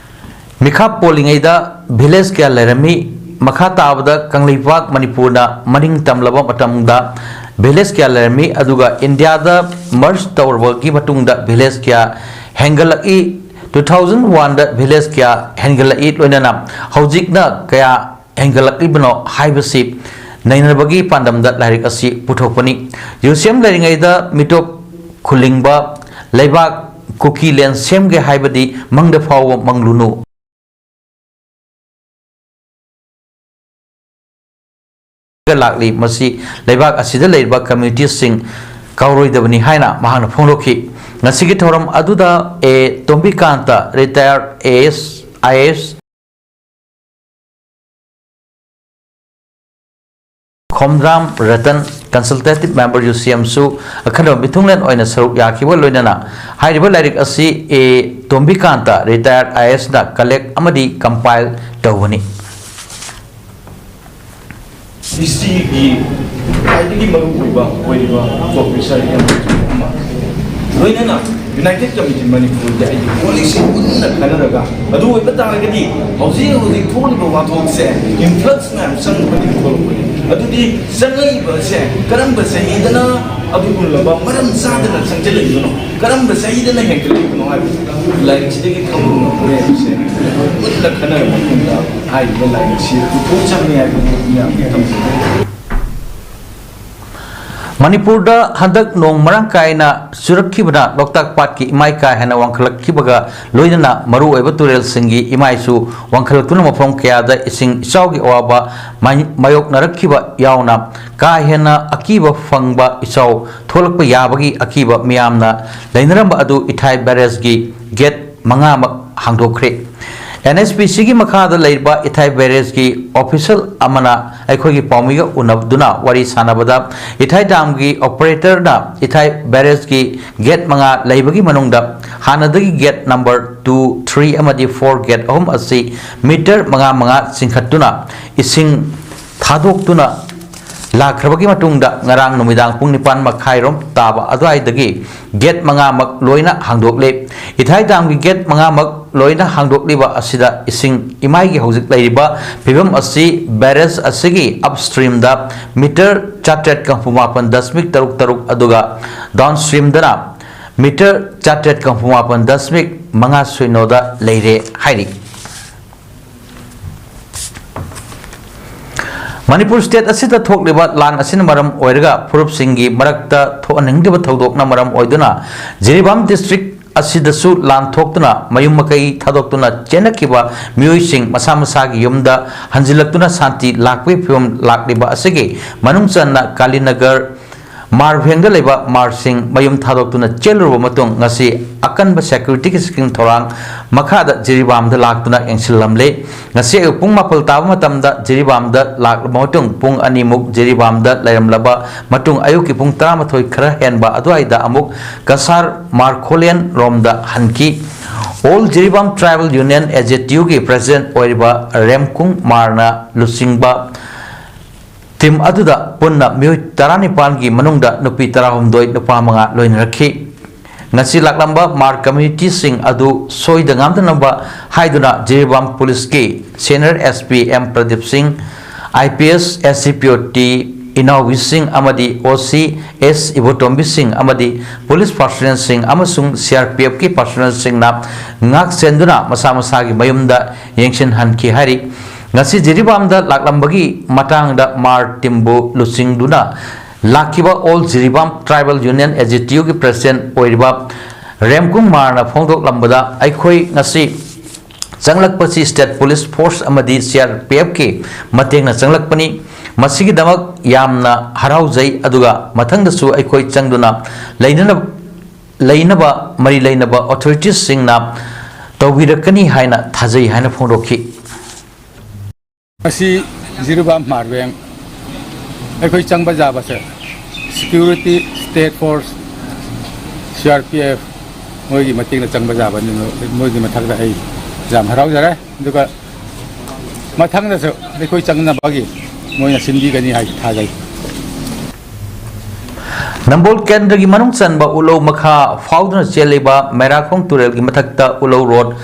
ꯃꯤꯈꯥ ꯄꯣꯜꯂꯤꯉꯩꯗ village ꯀꯌꯥ ꯂꯩꯔꯝꯃꯤ? ꯃꯈꯥ ꯇꯥꯕꯗ ꯀꯪꯂꯩꯄꯥꯛ ꯃꯅꯤꯄꯨꯔꯅ ꯃꯅꯤꯡ ꯇꯝꯂꯕ ꯃꯇꯝꯗ village ꯀꯌꯥ ꯂꯩꯔꯝꯃꯤ? ꯑꯗꯨꯒ ꯏꯟꯗꯤꯌꯥꯗ merge ꯇꯧꯔꯕꯒꯤ ꯃꯇꯨꯡꯗ village ꯀꯌꯥ ꯍꯦꯟꯒꯠꯂꯛꯏ? Two thousand oneꯗ village ꯀꯌꯥ ꯍꯦꯟꯒꯠꯂꯛꯏ? ꯂꯣꯏꯅꯅ ꯍꯧꯖꯤꯛꯅ ꯀꯌꯥ ꯍꯦꯟꯒꯠꯂꯛꯂꯤꯕꯅꯣ ꯍꯥꯏꯕꯁꯤ ꯅꯩꯅꯕꯒꯤ ꯄꯥꯟꯗꯝꯗ ꯂꯥꯏꯔꯤꯛ ꯑꯁꯤ ꯄꯨꯊꯣꯛꯄꯅꯤ꯫ UCM ꯂꯩꯔꯤꯉꯩꯗ ꯃꯤꯇꯣꯞ ꯈꯨꯜꯂꯤꯡꯕ ꯂꯩꯕꯥꯛ ꯀꯨꯀꯤ ꯂꯦꯟ ꯁꯦꯝꯒꯦ ꯍꯥꯏꯕꯗꯤ ꯃꯪꯗ ꯐꯥꯎꯕ ꯃꯪꯂꯨꯅꯨ꯫ ꯂꯥꯛꯂꯤ꯫ ꯃꯁꯤ ꯂꯩꯕꯥꯛ ꯑꯁꯤꯗ ꯂꯩꯔꯤꯕ ꯀꯝꯃ꯭ꯌꯨꯅꯤꯇꯤꯁꯤꯡ ꯀꯥꯎꯔꯣꯏꯗꯕꯅꯤ ꯍꯥꯏꯅ ꯃꯍꯥꯛꯅ ꯐꯣꯡꯗꯣꯛꯈꯤ꯫ ꯉꯁꯤꯒꯤ ꯊꯧꯔꯝ ꯑꯗꯨꯗ ꯑꯦ ꯇꯣꯝꯕꯤꯀꯥꯟꯇ, retired AS, IAS, Khomdram Ratan, consultative member UCM ꯁꯨ ꯑꯈꯟꯅꯕ ꯃꯤꯊꯨꯡꯂꯦꯟ ꯑꯣꯏꯅ ꯁꯔꯨꯛ ꯌꯥꯈꯤꯕ ꯂꯣꯏꯅꯅ ꯍꯥꯏꯔꯤꯕ ꯂꯥꯏꯔꯤꯛ ꯑꯁꯤ ꯑꯦ ꯇꯣꯝꯕꯤꯀꯥꯟꯇ, retired IAS ꯅ collect ꯑꯃꯗꯤ compile ꯇꯧꯕꯅꯤ꯫ ꯍꯤꯁꯇ꯭ꯔꯤꯒꯤ ꯈ꯭ꯋꯥꯏꯗꯒꯤ ꯃꯔꯨꯑꯣꯏꯕ ꯑꯣꯏꯔꯤꯕ ꯄ꯭ꯔꯣꯐꯦꯁꯔ ꯑꯃ, ꯂꯣꯏꯅꯅ ꯌꯨꯅꯥꯏꯇꯦꯗ ꯀꯃꯤꯇꯤ ꯃꯅꯤꯄꯨꯔꯒꯤ ꯑꯩꯒꯤ ꯄꯣꯂꯤꯁꯤ ꯄꯨꯟꯅ ꯈꯟꯅꯔꯒ, ꯑꯗꯨ ꯑꯣꯏꯕ ꯇꯥꯔꯒꯗꯤ ꯍꯧꯖꯤꯛ ꯍꯧꯖꯤꯛ ꯊꯣꯛꯂꯤꯕ ꯋꯥꯊꯣꯛꯁꯦ ꯏꯟꯐ꯭ꯂꯛꯁ ꯃꯌꯥꯝ ꯆꯪꯕꯗꯒꯤ ꯊꯣꯛꯂꯛꯄꯅꯤ꯫ ꯑꯗꯨꯗꯤ ꯆꯪꯂꯛꯏꯕꯁꯦ ꯀꯔꯝꯕ ꯆꯍꯤꯗꯅ ꯑꯗꯨꯒꯨꯝꯂꯕ ꯃꯔꯝ ꯆꯥꯗꯅ ꯆꯪꯁꯤꯜꯂꯛꯏꯕꯅꯣ, ꯀꯔꯝꯕ ꯆꯍꯤꯗꯅ ꯍꯦꯟꯒꯠꯂꯛꯏꯕꯅꯣ ꯍꯥꯏꯕꯁꯤ ꯂꯥꯏꯔꯤꯛꯁꯤꯗꯒꯤ ꯈꯪꯕ ꯉꯝꯒꯅꯤ ꯍꯥꯏꯕꯁꯦ ꯃꯨꯟꯅ ꯈꯟꯅꯔꯕ ꯃꯇꯨꯡꯗ ꯍꯥꯏꯔꯤꯕ ꯂꯥꯏꯔꯤꯛꯁꯤ ꯄꯨꯊꯣꯛꯆꯕꯅꯤ ꯍꯥꯏꯕꯗꯨ ꯃꯌꯥꯝꯗ ꯊꯝꯖꯒꯦ꯫ ꯃꯅꯤꯄꯨꯔꯗ ꯍꯟꯗꯛ ꯅꯣꯡ ꯃꯔꯥꯡ ꯀꯥꯏꯅ ꯆꯨꯔꯛꯈꯤꯕꯅ ꯂꯣꯛꯇꯥꯛ ꯄꯥꯠꯀꯤ ꯏꯃꯥꯏ ꯀꯥ ꯍꯦꯟꯅ ꯋꯥꯡꯈꯠꯂꯛꯈꯤꯕꯒ ꯂꯣꯏꯅꯅ ꯃꯔꯨꯑꯣꯏꯕ ꯇꯨꯔꯦꯜꯁꯤꯡꯒꯤ ꯏꯃꯥꯏꯁꯨ ꯋꯥꯡꯈꯠꯂꯛꯇꯨꯅ ꯃꯐꯝ ꯀꯌꯥꯗ ꯏꯁꯤꯡ ꯏꯆꯥꯎꯒꯤ ꯑꯋꯥꯕ ꯃꯥꯏ-, ꯃꯥꯌꯣꯛꯅꯔꯛꯈꯤꯕ ꯌꯥꯎꯅ ꯀꯥ ꯍꯦꯟꯅ ꯑꯀꯤꯕ ꯐꯪꯕ ꯏꯆꯥꯎ ꯊꯣꯛꯂꯛꯄ ꯌꯥꯕꯒꯤ ꯑꯀꯤꯕ ꯃꯤꯌꯥꯝꯅ ꯂꯩꯅꯔꯝꯕ ꯑꯗꯨ ꯏꯊꯥꯏ ꯕꯦꯔꯦꯖꯒꯤ ꯒꯦꯠ ꯃꯉꯥꯃꯛ ꯍꯥꯡꯗꯣꯛꯈ꯭ꯔꯦ꯫ NHPCꯒꯤ ꯃꯈꯥꯗ ꯂꯩꯔꯤꯕ ꯏꯊꯥꯏ ꯕꯦꯔꯦꯖꯀꯤ ꯑꯣꯐꯤꯁꯤꯌꯦꯜ ꯑꯃꯅ ꯑꯩꯈꯣꯏꯒꯤ ꯄꯥꯎꯃꯤꯒ ꯎꯅꯗꯨꯅ ꯋꯥꯔꯤ ꯁꯥꯟꯅꯕꯗ, ꯏꯊꯥꯏ ꯗꯥꯝꯒꯤ ꯑꯣꯄꯔꯦꯇꯔꯅ ꯏꯊꯥꯏ ꯕꯦꯔꯦꯖꯀꯤ ꯒꯦꯠ ꯃꯉꯥ ꯂꯩꯕꯒꯤ ꯃꯅꯨꯡꯗ ꯍꯥꯟꯅꯗꯒꯤ ꯒꯦꯠ number two, three ꯑꯃꯗꯤ four ꯒꯦꯠ ꯑꯍꯨꯝ ꯑꯁꯤ ꯃꯤꯇꯔ ꯃꯉꯥ ꯃꯉꯥ ꯆꯤꯡꯈꯠꯇꯨꯅ ꯏꯁꯤꯡ ꯊꯥꯗꯣꯛꯇꯨꯅ ꯂꯥꯛꯈ꯭ꯔꯕꯒꯤ ꯃꯇꯨꯡꯗ ꯉꯔꯥꯡ ꯅꯨꯃꯤꯗꯥꯡ ꯄꯨꯡ ꯅꯤꯄꯥꯟ ꯃꯈꯥꯏꯔꯣꯝ ꯇꯥꯕ ꯑꯗꯨꯋꯥꯏꯗꯒꯤ ꯒꯦꯠ ꯃꯉꯥꯃꯛ ꯂꯣꯏꯅ ꯍꯥꯡꯗꯣꯛꯂꯦ꯫ ꯏꯊꯥꯏ ꯗꯥꯝꯒꯤ ꯒꯦꯠ ꯃꯉꯥꯃꯛ ꯂꯣꯏꯅ ꯍꯥꯡꯗꯣꯛꯂꯤꯕ ꯑꯁꯤꯗ ꯏꯁꯤꯡ ꯏꯃꯥꯏꯒꯤ ꯍꯧꯖꯤꯛ ꯂꯩꯔꯤꯕ ꯐꯤꯕꯝ ꯑꯁꯤ ꯕꯦꯔꯦꯖ ꯑꯁꯤꯒꯤ ꯑꯞꯁ꯭ꯇ꯭ꯔꯤꯝꯗ ꯃꯤꯇꯔ ꯆꯥꯇ꯭ꯔꯦꯠ ꯀꯥꯡꯄꯨ ꯃꯥꯄꯟ ꯗꯁꯃꯤꯛ ꯇꯔꯨꯛ ꯇꯔꯨꯛ ꯑꯗꯨꯒ ꯗꯥꯎꯟꯁ꯭ꯇ꯭ꯔꯤꯝꯗꯅ ꯃꯤꯇꯔ ꯆꯥꯇ꯭ꯔꯦꯠ ꯀꯥꯡꯄꯨ ꯃꯥꯄꯟ ꯗꯁꯃꯤꯛ ꯃꯉꯥ ꯁꯤꯅꯣꯗ ꯂꯩꯔꯦ ꯍꯥꯏꯔꯤ꯫ ꯃꯅꯤꯄꯨꯔ ꯁ꯭ꯇꯦꯠ ꯑꯁꯤꯗ ꯊꯣꯛꯂꯤꯕ ꯂꯥꯟ ꯑꯁꯤꯅ ꯃꯔꯝ ꯑꯣꯏꯔꯒ ꯐꯨꯔꯨꯞꯁꯤꯡꯒꯤ ꯃꯔꯛꯇ ꯊꯣꯛꯍꯟꯅꯤꯡꯗꯕ ꯊꯧꯗꯣꯛꯅ ꯃꯔꯝ ꯑꯣꯏꯗꯨꯅ ꯖꯤꯔꯤꯕꯥꯝ ꯗꯤꯁꯇ꯭ꯔꯤꯛ ꯑꯁꯤꯗꯁꯨ ꯂꯥꯟ ꯊꯣꯛꯇꯨꯅ ꯃꯌꯨꯝ ꯃꯀꯩ ꯊꯥꯗꯣꯛꯇꯨꯅ ꯆꯦꯟꯅꯈꯤꯕ ꯃꯤꯑꯣꯏꯁꯤꯡ ꯃꯁꯥ ꯃꯁꯥꯒꯤ ꯌꯨꯝꯗ ꯍꯟꯖꯤꯜꯂꯛꯇꯨꯅ ꯁꯥꯟꯇꯤ ꯂꯥꯛꯄꯒꯤ ꯐꯤꯕꯝ ꯂꯥꯛꯂꯤꯕ ꯑꯁꯤꯒꯤ ꯃꯅꯨꯡ ꯆꯟꯅ ꯀꯥꯂꯤꯅꯒꯔ ꯃꯥꯔꯚꯦꯡꯗ ꯂꯩꯕ ꯃꯥꯔꯁꯤꯡ ꯃꯌꯨꯝ ꯊꯥꯗꯣꯛꯇꯨꯅ ꯆꯦꯜꯂꯨꯔꯕ ꯃꯇꯨꯡ ꯉꯁꯤ ꯑꯀꯟꯕ ꯁꯦꯀ꯭ꯌꯨꯔꯤꯇꯤꯒꯤ ꯆꯦꯛꯁꯤꯟ ꯊꯧꯔꯥꯡ ꯃꯈꯥꯗ ꯖꯤꯔꯤꯕꯥꯝꯗ ꯂꯥꯛꯇꯨꯅ ꯌꯦꯡꯁꯤꯜꯂꯝꯂꯦ꯫ ꯉꯁꯤ ꯑꯌꯨꯛ ꯄꯨꯡ ꯃꯥꯄꯜ ꯇꯥꯕ ꯃꯇꯝꯗ ꯖꯤꯔꯤꯕꯥꯝꯗ ꯂꯥꯛꯂꯕ ꯃꯇꯨꯡ ꯄꯨꯡ ꯑꯅꯤꯃꯨꯛ ꯖꯤꯔꯤꯕꯥꯝꯗ ꯂꯩꯔꯝꯂꯕ ꯃꯇꯨꯡ ꯑꯌꯨꯛꯀꯤ ꯄꯨꯡ ꯇꯔꯥꯃꯥꯊꯣꯏ ꯈꯔ ꯍꯦꯟꯕ ꯑꯗꯨꯋꯥꯏꯗ ꯑꯃꯨꯛ ꯀꯁꯥꯔ ꯃꯥꯔꯈꯣꯂꯦꯟ ꯔꯣꯝꯗ ꯍꯟꯈꯤ꯫ All Jiribam Tribal Union, A J T U ꯒꯤ ꯄ꯭ꯔꯦꯁꯤꯗꯦꯟꯠ ꯑꯣꯏꯔꯤꯕ ꯔꯦꯝꯀꯨꯡ ꯃꯥꯔꯅ ꯂꯨꯆꯤꯡꯕ ꯇꯤꯝ ꯑꯗꯨꯗ ꯄꯨꯟꯅ ꯃꯤꯑꯣꯏ ꯇꯔꯥꯅꯤꯄꯥꯟꯒꯤ ꯃꯅꯨꯡꯗ ꯅꯨꯄꯤ ꯇꯔꯥꯍꯨꯝꯗꯣꯏ, ꯅꯨꯄꯥ ꯃꯉꯥ ꯂꯣꯏꯅꯔꯛꯈꯤ꯫ ꯉꯁꯤ ꯂꯥꯛꯂꯝꯕ ꯃꯥꯔ ꯀꯝꯃ꯭ꯌꯨꯅꯤꯇꯤꯁꯤꯡ ꯑꯗꯨ ꯁꯣꯏꯗ ꯉꯥꯝꯗꯅꯕ ꯍꯥꯏꯗꯨꯅ ꯖꯤꯔꯤꯕꯥꯝ ꯄꯨꯂꯤꯁꯀꯤ senior S P M Pradeep ꯁꯤꯡ, I P S S C P O T ꯏꯅꯥꯎꯕꯤꯁꯤꯡ ꯑꯃꯗꯤ O C S ꯏꯕꯣꯇꯣꯝꯕꯤꯁꯤꯡ ꯑꯃꯗꯤ ꯄꯨꯂꯤꯁ ꯄꯥꯔꯁꯣꯅꯦꯜꯁꯤꯡ ꯑꯃꯁꯨꯡ C R P F ꯀꯤ ꯄꯥꯔꯁꯣꯅꯦꯜꯁꯤꯡꯅ ꯉꯥꯛ ꯁꯦꯟꯗꯨꯅ ꯃꯁꯥ ꯃꯁꯥꯒꯤ ꯃꯌꯨꯝꯗ ꯌꯦꯡꯁꯤꯟꯍꯟꯈꯤ ꯍꯥꯏꯔꯤ꯫ ꯉꯁꯤ ꯖꯤꯔꯤꯕꯥꯝꯗ ꯂꯥꯛꯂꯝꯕꯒꯤ ꯃꯇꯥꯡꯗ ꯃꯥꯔ ꯇꯤꯝꯕꯨ ꯂꯨꯆꯤꯡꯗꯨꯅ ꯂꯥꯛꯈꯤꯕ All Jiribam Tribal Union, A J T U ꯒꯤ ꯄ꯭ꯔꯦꯁꯤꯗꯦꯟꯠ ꯑꯣꯏꯔꯤꯕ ꯔꯦꯝꯀꯨꯡ ꯃꯥꯔꯅ ꯐꯣꯡꯗꯣꯛꯂꯝꯕꯗ, ꯑꯩꯈꯣꯏ ꯉꯁꯤ ꯆꯪꯂꯛꯄꯁꯤ ꯁ꯭ꯇꯦꯠ ꯄꯨꯂꯤꯁ ꯐꯣꯔꯁ ꯑꯃꯗꯤ C R P F ꯀꯤ ꯃꯇꯦꯡꯅ ꯆꯪꯂꯛꯄꯅꯤ꯫ ꯃꯁꯤꯒꯤꯗꯃꯛ ꯌꯥꯝꯅ ꯍꯔꯥꯎꯖꯩ, ꯑꯗꯨꯒ ꯃꯊꯪꯗꯁꯨ ꯑꯩꯈꯣꯏ ꯆꯪꯗꯨꯅ ꯂꯩꯅꯅꯕ, ꯂꯩꯅꯕ ꯃꯔꯤ ꯂꯩꯅꯕ ꯑꯣꯊꯣꯔꯤꯇꯤꯁꯁꯤꯡꯅ ꯇꯧꯕꯤꯔꯛꯀꯅꯤ ꯍꯥꯏꯅ ꯊꯥꯖꯩ ꯍꯥꯏꯅ ꯐꯣꯡꯗꯣꯛꯈꯤ꯫ ꯉꯁꯤ ꯖꯤꯔꯤꯕꯥꯝ ꯃꯥꯔꯕꯦꯡ ꯑꯩꯈꯣꯏ ꯆꯪꯕ ꯌꯥꯕꯁꯦ security, state force, C R P F ꯃꯣꯏꯒꯤ ꯃꯇꯦꯡꯅ ꯆꯪꯕ ꯌꯥꯕꯅꯤꯅ ꯃꯣꯏꯒꯤ ꯃꯊꯛꯇ ꯑꯩ ꯌꯥꯝ ꯍꯔꯥꯎꯖꯔꯦ꯫ ꯑꯗꯨꯒ ꯃꯊꯪꯗꯁꯨ ꯑꯩꯈꯣꯏ ꯆꯪꯅꯕꯒꯤ ꯃꯣꯏꯅ ꯁꯤꯟꯕꯤꯒꯅꯤ ꯍꯥꯏ ꯊꯥꯖꯩ꯫ ꯅꯝꯕꯣꯜ ꯀꯦꯟꯗ꯭ꯔꯒꯤ ꯃꯅꯨꯡ ꯆꯟꯕ ꯎꯂꯧ ꯃꯈꯥ ꯐꯥꯎꯗꯨꯅ ꯆꯦꯜꯂꯤꯕ ꯃꯩꯔꯥꯈꯣꯡ ꯇꯨꯔꯦꯜꯒꯤ ꯃꯊꯛꯇ ꯎꯂꯧ ꯔꯣꯗ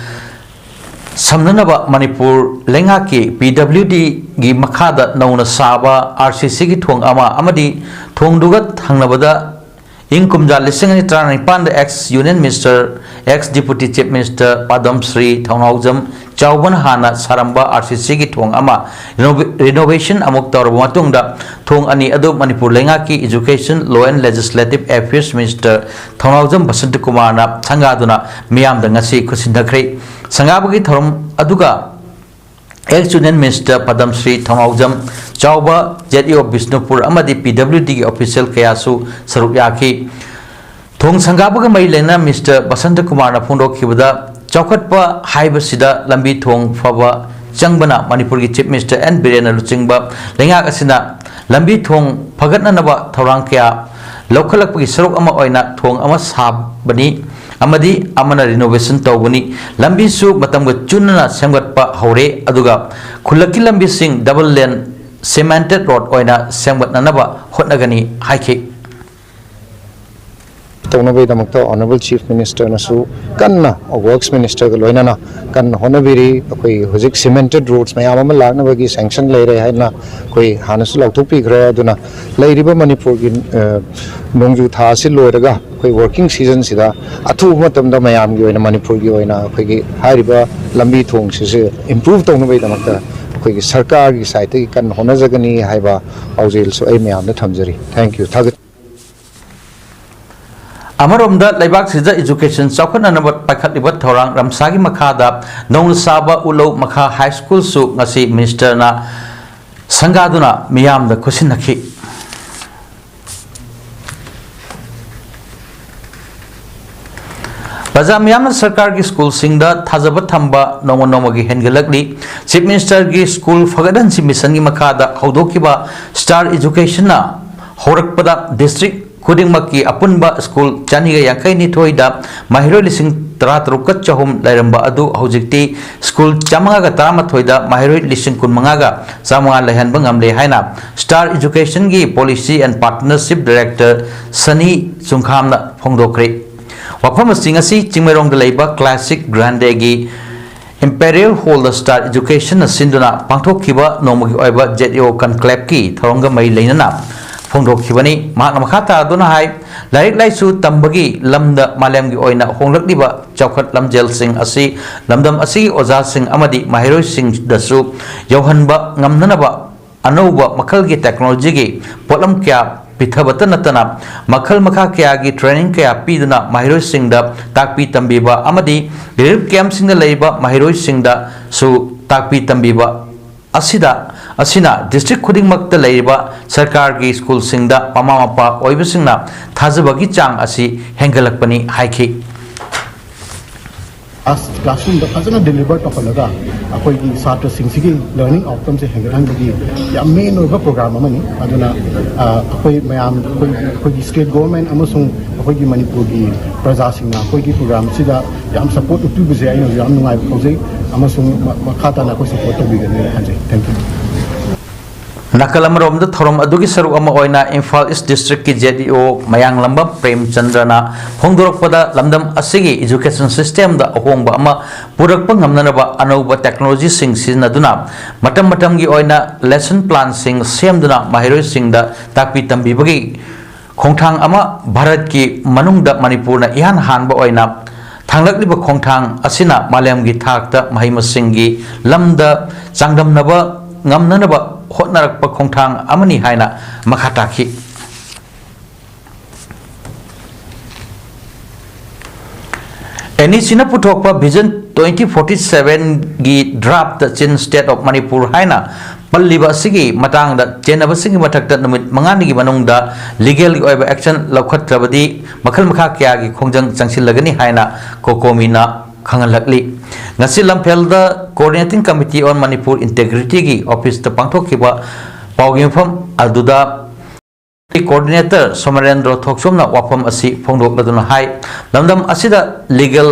ꯁꯝꯅꯅꯕ ꯃꯅꯤꯄꯨꯔ ꯂꯩꯉꯥꯛꯀꯤ P W D ꯒꯤ ꯃꯈꯥꯗ ꯅꯧꯅ ꯁꯥꯕ R C C ꯒꯤ ꯊꯣꯡ ꯑꯃ ꯑꯃꯗꯤ ꯊꯣꯡꯗꯨꯒ ꯊꯪꯅꯕꯗ ꯏꯪ ꯀꯨꯝꯖꯥ ꯂꯤꯁꯤꯡ ꯑꯅꯤ ꯇꯔꯥꯅꯤꯄꯥꯟꯗ ex Union Minister, ex Deputy Chief Minister ꯄꯗꯝ Shri ꯊꯧꯅꯥꯎꯖꯝ ꯆꯥꯎꯕꯅ ꯍꯥꯟꯅ ꯁꯥꯔꯝꯕ RCCꯒꯤ ꯊꯣꯡ ꯑꯃ ꯔꯤꯅꯣꯚꯦ-, renovation ꯑꯃꯨꯛ ꯇꯧꯔꯕ ꯃꯇꯨꯡꯗ ꯊꯣꯡ ꯑꯅꯤ ꯑꯗꯨ ꯃꯅꯤꯄꯨꯔ ꯂꯩꯉꯥꯛꯀꯤ Education, Law and Legislative Affairs Minister ꯊꯧꯅꯥꯎꯖꯝ ꯕꯁꯟꯇ ꯀꯨꯃꯥꯔꯅ ꯁꯪꯒꯥꯗꯨꯅ ꯃꯤꯌꯥꯝꯗ ꯉꯁꯤ ꯈꯨꯠꯁꯤꯟꯅꯈ꯭ꯔꯦ꯫ ꯁꯪꯒꯥꯕꯒꯤ ꯊꯧꯔꯝ ꯑꯗꯨꯒ ex Union Minister ꯄꯗꯝ ꯁ꯭ꯔꯤ ꯊꯧꯅꯥꯎꯖꯝ ꯆꯥꯎꯕ, ZEO ꯕꯤꯁꯅꯨꯄꯨꯔ ꯑꯃꯗꯤ PWDꯒꯤ official ꯀꯌꯥꯁꯨ ꯁꯔꯨꯛ ꯌꯥꯈꯤ꯫ ꯊꯣꯡ ꯁꯪꯒꯥꯕꯒ ꯃꯔꯤ ꯂꯩꯅꯅ Minister ꯕꯁꯟꯇ ꯀꯨꯃꯥꯔꯅ ꯐꯣꯡꯗꯣꯛꯈꯤꯕꯗ, ꯆꯥꯎꯈꯠꯄ ꯍꯥꯏꯕꯁꯤꯗ ꯂꯝꯕꯤ ꯊꯣꯡ ꯐꯕ ꯆꯪꯕꯅ ꯃꯅꯤꯄꯨꯔꯒꯤ Chief Minister ꯑꯦꯟ ꯕꯤꯔꯦꯟꯅ ꯂꯨꯆꯤꯡꯕ ꯂꯩꯉꯥꯛ ꯑꯁꯤꯅ ꯂꯝꯕꯤ ꯊꯣꯡ ꯐꯒꯠꯅꯅꯕ ꯊꯧꯔꯥꯡ ꯀꯌꯥ ꯂꯧꯈꯠꯂꯛꯄꯒꯤ ꯁꯔꯨꯛ ꯑꯃ ꯑꯣꯏꯅ ꯊꯣꯡ ꯑꯃ ꯁꯥꯕꯅꯤ ꯑꯃꯗꯤ ꯑꯃꯅ renovation ꯇꯧꯕꯅꯤ꯫ ꯂꯝꯕꯤꯁꯨ ꯃꯇꯝꯒ ꯆꯨꯅꯅ ꯁꯦꯝꯒꯠꯄ ꯍꯧꯔꯦ, ꯑꯗꯨꯒ ꯈꯨꯜꯂꯛꯀꯤ ꯂꯝꯕꯤꯁꯤꯡ double lane cemented road ꯑꯣꯏꯅ ꯁꯦꯝꯒꯠꯅꯅꯕ ꯍꯣꯠꯅꯒꯅꯤ ꯍꯥꯏꯈꯤ꯫ ꯇꯧꯅꯕꯒꯤꯗꯃꯛꯇ Honourable Chief Ministerꯅꯁꯨ ꯀꯟꯅ Works Ministerꯒ ꯂꯣꯏꯅꯅ ꯀꯟꯅ ꯍꯣꯠꯅꯕꯤꯔꯤ꯫ ꯑꯩꯈꯣꯏ ꯍꯧꯖꯤꯛ cemented roads ꯃꯌꯥꯝ ꯑꯃ ꯂꯥꯛꯅꯕꯒꯤ sanction ꯂꯩꯔꯦ ꯍꯥꯏꯅ ꯑꯩꯈꯣꯏ ꯍꯥꯟꯅꯁꯨ ꯂꯥꯎꯊꯣꯛꯄꯤꯈ꯭ꯔꯦ꯫ ꯑꯗꯨꯅ ꯂꯩꯔꯤꯕ ꯃꯅꯤꯄꯨꯔꯒꯤ, ꯑ, ꯅꯣꯡꯖꯨ ꯊꯥ ꯑꯁꯤ ꯂꯣꯏꯔꯒ ꯑꯩꯈꯣꯏ working seasonꯁꯤꯗ ꯑꯊꯨꯕ ꯃꯇꯝꯗ ꯃꯌꯥꯝꯒꯤ ꯑꯣꯏꯅ, ꯃꯅꯤꯄꯨꯔꯒꯤ ꯑꯣꯏꯅ ꯑꯩꯈꯣꯏꯒꯤ ꯍꯥꯏꯔꯤꯕ ꯂꯝꯕꯤ ꯊꯣꯡꯁꯤꯁꯨ improve ꯇꯧꯅꯕꯒꯤꯗꯃꯛꯇ ꯑꯩꯈꯣꯏꯒꯤ ꯁꯔꯀꯥꯔꯒꯤ sideꯇꯒꯤ ꯀꯟꯅ ꯍꯣꯠꯅꯖꯒꯅꯤ ꯍꯥꯏꯕ ꯄꯥꯎꯖꯦꯜꯁꯨ ꯑꯩ ꯃꯌꯥꯝꯗ ꯊꯝꯖꯔꯤ꯫ Thank you꯫ ꯊꯥꯒꯠ- ꯑꯃꯔꯣꯝꯗ, ꯂꯩꯕꯥꯛꯁꯤꯗ education ꯆꯥꯎꯈꯠꯅꯅꯕ ꯄꯥꯏꯈꯠꯂꯤꯕ ꯊꯧꯔꯥꯡ ꯔꯝꯁꯥꯒꯤ ꯃꯈꯥꯗ ꯅꯧꯅ ꯁꯥꯕ ꯎꯂꯧ ꯃꯈꯥ High Schoolꯁꯨ ꯉꯁꯤ Ministerꯅ ꯁꯪꯒꯥꯗꯨꯅ ꯃꯤꯌꯥꯝꯗ ꯈꯨꯠꯁꯤꯟꯅꯈꯤ꯫ ꯄ꯭ꯔꯖꯥ ꯃꯤꯌꯥꯝꯅ ꯁꯔꯀꯥꯔꯒꯤ schoolꯁꯤꯡꯗ ꯊꯥꯖꯕ ꯊꯝꯕ ꯅꯣꯡꯃ ꯅꯣꯡꯃꯒꯤ ꯍꯦꯟꯒꯠꯂꯛꯂꯤ꯫ Chief Ministerꯒꯤ School ꯐꯒꯠꯍꯟꯁꯤ missionꯒꯤ ꯃꯈꯥꯗ ꯍꯧꯗꯣꯛꯈꯤꯕ Star Educationꯅ ꯍꯧꯔꯛꯄꯗ district ꯈꯨꯗꯤꯡꯃꯛꯀꯤ ꯑꯄꯨꯟꯕ school ꯆꯅꯤꯒ ꯌꯥꯡꯈꯩ ꯅꯤꯊꯣꯏꯗ ꯃꯍꯩꯔꯣꯏ ꯂꯤꯁꯤꯡ ꯇꯔꯥꯇꯔꯨꯛꯀ ꯆꯍꯨꯝ ꯂꯩꯔꯝꯕ ꯑꯗꯨ ꯍꯧꯖꯤꯛꯇꯤ school ꯆꯥꯃꯉꯥꯒ ꯇꯔꯥꯃꯥꯊꯣꯏꯗ ꯃꯍꯩꯔꯣꯏ ꯂꯤꯁꯤꯡ ꯀꯨꯟꯃꯉꯥꯒ ꯆꯥꯃꯉꯥ ꯂꯩꯍꯟꯕ ꯉꯝꯂꯦ ꯍꯥꯏꯅ Star Educationꯒꯤ Policy and Partnership Director ꯁꯅꯤ ꯆꯨꯡꯈꯥꯝꯅ ꯐꯣꯡꯗꯣꯛꯈ꯭ꯔꯦ꯫ ꯋꯥꯐꯝ ꯑꯁꯤ ꯉꯁꯤ ꯆꯤꯡꯃꯩꯔꯣꯡꯗ ꯂꯩꯕ Classic Grandeꯒꯤ Imperial Hallꯗ Star Educationꯅ ꯁꯤꯟꯗꯨꯅ ꯄꯥꯡꯊꯣꯛꯈꯤꯕ ꯅꯣꯡꯃꯒꯤ ꯑꯣꯏꯕ ZEO Conclaveꯀꯤ ꯊꯧꯔꯝꯒ ꯃꯔꯤ ꯂꯩꯅꯅ ꯐꯣꯡꯗꯣꯛꯈꯤꯕꯅꯤ꯫ ꯃꯍꯥꯛꯅ ꯃꯈꯥ ꯇꯥꯗꯨꯅ ꯍꯥꯏ, ꯂꯥꯏꯔꯤꯛ ꯂꯥꯏꯁꯨ ꯇꯝꯕꯒꯤ ꯂꯝꯗ ꯃꯥꯂꯦꯝꯒꯤ ꯑꯣꯏꯅ ꯍꯣꯡꯂꯛꯂꯤꯕ ꯆꯥꯎꯈꯠ ꯂꯝꯖꯦꯜꯁꯤꯡ ꯑꯁꯤ ꯂꯝꯗꯝ ꯑꯁꯤꯒꯤ ꯑꯣꯖꯥꯁꯤꯡ ꯑꯃꯗꯤ ꯃꯍꯩꯔꯣꯏꯁꯤꯡꯗꯁꯨ ꯌꯧꯍꯟꯕ ꯉꯝꯅꯅꯕ ꯑꯅꯧꯕ ꯃꯈꯜꯒꯤ ꯇꯦꯛꯅꯣꯂꯣꯖꯤꯒꯤ ꯄꯣꯠꯂꯝ ꯀꯌꯥ ꯄꯤꯊꯕꯇ ꯅꯠꯇꯅ ꯃꯈꯜ ꯃꯈꯥ ꯀꯌꯥꯒꯤ ꯇ꯭ꯔꯦꯅꯤꯡ ꯀꯌꯥ ꯄꯤꯗꯨꯅ ꯃꯍꯩꯔꯣꯏꯁꯤꯡꯗ ꯇꯥꯛꯄꯤ ꯇꯝꯕꯤꯕ ꯑꯃꯗꯤ ꯔꯤꯂꯤꯐ ꯀꯦꯝꯞꯁꯤꯡꯗ ꯂꯩꯔꯤꯕ ꯃꯍꯩꯔꯣꯏꯁꯤꯡꯗꯁꯨ ꯇꯥꯛꯄꯤ ꯇꯝꯕꯤꯕ ꯑꯁꯤꯗ, ꯑꯁꯤꯅ ꯗꯤꯁꯇ꯭ꯔꯤꯛ ꯈꯨꯗꯤꯡꯃꯛꯇ ꯂꯩꯔꯤꯕ ꯁꯔꯀꯥꯔꯒꯤ ꯁ꯭ꯀꯨꯜꯁꯤꯡꯗ ꯃꯃꯥ ꯃꯄꯥ ꯑꯣꯏꯕꯁꯤꯡꯅ ꯊꯥꯖꯕꯒꯤ ꯆꯥꯡ ꯑꯁꯤ ꯍꯦꯟꯒꯠꯂꯛꯄꯅꯤ ꯍꯥꯏꯈꯤ꯫ ꯑꯁ ꯀ꯭ꯂꯥꯁꯔꯨꯝꯗ ꯐꯖꯅ ꯗꯤꯂꯤꯚꯔ ꯇꯧꯍꯜꯂꯒ ꯑꯩꯈꯣꯏꯒꯤ ꯁꯥꯇ꯭ꯔꯁꯤꯡꯁꯤꯒꯤ ꯂꯔꯅꯤꯡ ꯑꯥꯎꯠꯀꯝꯁꯦ ꯍꯦꯟꯒꯠꯍꯟꯕꯒꯤ ꯌꯥꯝ ꯃꯦꯟ ꯑꯣꯏꯕ ꯄ꯭ꯔꯣꯒ꯭ꯔꯥꯝ ꯑꯃꯅꯤ꯫ ꯑꯗꯨꯅ ꯑ, ꯑꯩꯈꯣꯏ ꯃꯌꯥꯝ ꯑꯩꯈꯣꯏ ꯑꯩꯈꯣꯏꯒꯤ ꯁ꯭ꯇꯦꯠ ꯒꯣꯚꯔꯟꯃꯦꯟꯠ ꯑꯃꯁꯨꯡ ꯑꯩꯈꯣꯏꯒꯤ ꯃꯅꯤꯄꯨꯔꯒꯤ ꯄ꯭ꯔꯖꯥꯁꯤꯡꯅ ꯑꯩꯈꯣꯏꯒꯤ ꯄ꯭ꯔꯣꯒ꯭ꯔꯥꯝꯁꯤꯗ ꯌꯥꯝ ꯁꯄꯣꯔꯠ ꯎꯠꯄꯤꯕꯁꯦ ꯑꯩꯅꯁꯨ ꯌꯥꯝ ꯅꯨꯡꯉꯥꯏꯕ ꯐꯥꯎꯖꯩ꯫ ꯑꯃꯁꯨꯡ ꯃ- ꯃꯈꯥ ꯇꯥꯅ ꯑꯩꯈꯣꯏ ꯁꯄꯣꯔꯠ ꯇꯧꯕꯤꯒꯅꯤ ꯍꯥꯏꯖꯩ꯫ Thank you꯫ ꯅꯥꯀꯜ ꯑꯃꯔꯣꯝꯗ ꯊꯧꯔꯝ ꯑꯗꯨꯒꯤ ꯁꯔꯨꯛ ꯑꯃ ꯑꯣꯏꯅ ꯏꯝꯐꯥꯜ ꯏꯁ ꯗꯤꯁꯇ꯭ꯔꯤꯛꯀꯤ ꯖꯦ ꯗꯤ ꯑꯣ ꯃꯌꯥꯡꯂꯝꯕꯝ ꯄ꯭ꯔꯦꯝꯆꯟꯗ꯭ꯔꯅ ꯐꯣꯡꯗꯣꯔꯛꯄꯗ ꯂꯝꯗꯝ ꯑꯁꯤꯒꯤ ꯏꯖꯨꯀꯦꯁꯟ ꯁꯤꯁꯇꯦꯝꯗ ꯑꯍꯣꯡꯕ ꯑꯃ ꯄꯨꯔꯛꯄ ꯉꯝꯅꯅꯕ ꯑꯅꯧꯕ ꯇꯦꯛꯅꯣꯂꯣꯖꯤꯁꯤꯡ ꯁꯤꯖꯤꯟꯅꯗꯨꯅ ꯃꯇꯝ ꯃꯇꯝꯒꯤ ꯑꯣꯏꯅ ꯂꯦꯁꯟ ꯄ꯭ꯂꯥꯟꯁꯤꯡ ꯁꯦꯝꯗꯨꯅ ꯃꯍꯩꯔꯣꯏꯁꯤꯡꯗ ꯇꯥꯛꯄꯤ ꯇꯝꯕꯤꯕꯒꯤ ꯈꯣꯡꯊꯥꯡ ꯑꯃ ꯚꯥꯔꯠꯀꯤ ꯃꯅꯨꯡꯗ ꯃꯅꯤꯄꯨꯔꯅ ꯏꯍꯥꯟ ꯍꯥꯟꯕ ꯑꯣꯏꯅ ꯊꯥꯡꯂꯛꯂꯤꯕ ꯈꯣꯡꯊꯥꯡ ꯑꯁꯤꯅ ꯃꯥꯂꯦꯝꯒꯤ ꯊꯥꯛꯇ ꯃꯍꯩ ꯃꯁꯤꯡꯒꯤ ꯂꯝꯗ ꯆꯥꯡꯗꯝꯅꯕ ꯉꯝꯅꯅꯕ ꯍꯣꯠꯅꯔꯛꯄ ꯈꯣꯡꯊꯥꯡ ꯑꯃꯅꯤ ꯍꯥꯏꯅ ꯃꯈꯥ ꯇꯥꯈꯤ꯫ ꯑꯦꯟ ꯏ ꯁꯤꯅ ꯄꯨꯊꯣꯛꯄ ꯚꯤꯖꯟ ꯇ꯭ꯋꯦꯟꯇꯤ ꯐꯣꯔꯇꯤ ꯁꯚꯦꯟꯒꯤ ꯗ꯭ꯔꯥꯐꯇ ꯆꯤꯟ ꯁ꯭ꯇꯦꯠ ꯑꯣꯐ ꯃꯅꯤꯄꯨꯔ ꯍꯥꯏꯅ ꯄꯜꯂꯤꯕ ꯑꯁꯤꯒꯤ ꯃꯇꯥꯡꯗ ꯆꯦꯟꯅꯕꯁꯤꯡꯒꯤ ꯃꯊꯛꯇ ꯅꯨꯃꯤꯠ ꯃꯉꯥꯅꯤꯒꯤ ꯃꯅꯨꯡꯗ ꯂꯤꯒꯦꯜꯒꯤ ꯑꯣꯏꯕ ꯑꯦꯛꯁꯟ ꯂꯧꯈꯠꯇ꯭ꯔꯕꯗꯤ ꯃꯈꯜ ꯃꯈꯥ ꯀꯌꯥꯒꯤ ꯈꯣꯡꯖꯪ ꯆꯪꯁꯤꯜꯂꯒꯅꯤ ꯍꯥꯏꯅ ꯀꯣꯀꯣꯃꯤꯅ ꯈꯪꯍꯜꯂꯛꯂꯤ꯫ ꯉꯁꯤ ꯂꯝꯐꯦꯜꯗ Coordinating Committee on Manipur Integrityꯒꯤ ꯑꯣꯐꯤꯁꯇ ꯄꯥꯡꯊꯣꯛꯈꯤꯕ ꯄꯥꯎꯒꯤ ꯃꯐꯝ ꯑꯗꯨꯗ ꯀꯣꯑꯣꯔꯗꯤꯅꯦꯇꯔ ꯁꯣꯃꯔꯦꯟꯗ꯭ꯔꯣ ꯊꯣꯛꯆꯣꯝꯅ ꯋꯥꯐꯝ ꯑꯁꯤ ꯐꯣꯡꯗꯣꯛꯂꯗꯨꯅ ꯍꯥꯏ, ꯂꯝꯗꯝ ꯑꯁꯤꯗ ꯂꯤꯒꯦꯜ,